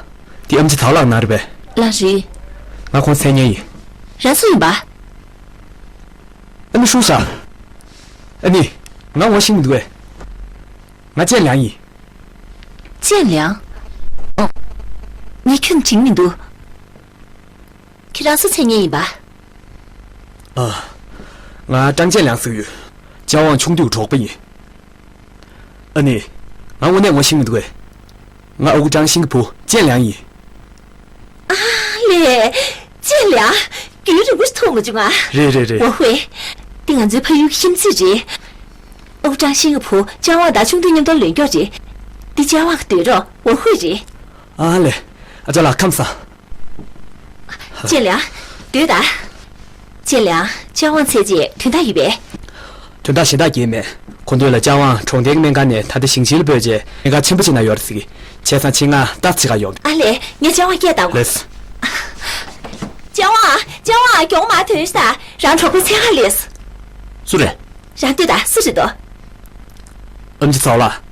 འདི་ཨེམ་ཆི་ཚའོ་ལགས་ནང་རེད་པས། ལགས་རེད། ང་ཁོང་མཚན་སྙན་ཡིན། རང་སུ་ཡིན་པ། ཨ་ནེ་ཧྲུའུ་ཧྲ། ཨ་ནེ། ང་ངོ་ཤེས་མི་འདུག་གས། ང་ཅན་ལིའང་ཡིན། ཅན་ལིའང་། ཨོ། ངས་ཁྱོན་དྲན་མི་འདུག་ཁྱེད་རང་སུ་མཚན་སྙན་ཡིན་པ། ཨ། ང་ཀྲང་ཅན་ལིའང་ཟེར་གྱི་ཡོད། ལྕགས་དབང་ཆུང་དུས་གྲོགས་པོ་ཡིན། ཨ་ནེ། ང་དངོས་གནས་ངོ་ཤེས་མི་འདུག་གས། ང་ཨ་ཁུ་ཀྲང་ཤིང་གི་བུ་ཅན་ལིའང་ཡིན། ཨ་ལས། ཅན་ལིའང་། རྒྱུན་རིང་པོ་ཞིག་མཐོང་མ་བྱུང་ང་། རེད་རེད་རེད། ཝ་ཧུའེ། འདི་ང་ཚོའི་ཕ་ཡུལ་གྱི་ཁྱིམ་མཚེས་རེད། ཨ་ཁུ་ཀྲང་ཤིང་གི་བུ་ལྕགས་དབང་དང་ཆུང་དུས་མཉམ་དུ་ལོན་རྒྱུ་རེད། འདི་ལྕགས་དབང་གི་སྡོད་རོགས་ཝ་ཧུའེ་རེད། ཨ་ལས། ཨ་ཅག་ལགས་ཁམས་བཟང་། ཅན་ལིའང་། སྡོད་ད། ཅན་ལིའང་། ལྕགས་དབང་ཚེ་རྗེས་དོན་དག་ཡོད་པས། དོན་དག་གཞན་དག་གང་ཡང་མེད། གོ་ཐོས་ལ་ལྕགས་དབང་གྲོང་སྡེའི་སྨན་ཁང་ནས་ད་ལྟ་ཞིང་ཆེན་ལ་སྤོས་རྗེས་སྨན་ཁང་ཆེན་པོ་ཅིག་ནང་ཡོད་རེད་ཟེར་གི། བྱས་ཙང་ཕྱི་ང་ཏོག་ཙམ་ཕྱི་ཁར་ཡོང་། ཨ་ལས། ངས་ལྕགས་དབང་སྐད་བཏང་གོ། ལགས་སོ། ལྕགས་དབང་། ལྕགས་དབང་། མགྱོགས་མར་ཐོན་ཤོག་ད། རང་གྲོགས་པོའི་མཚན་ཁ་ལས། སུ་རེད། རང་ལྟོས་དང་། སུ་རེད་དོ། ཨེམ་ཆི་ཚའོ་ལགས།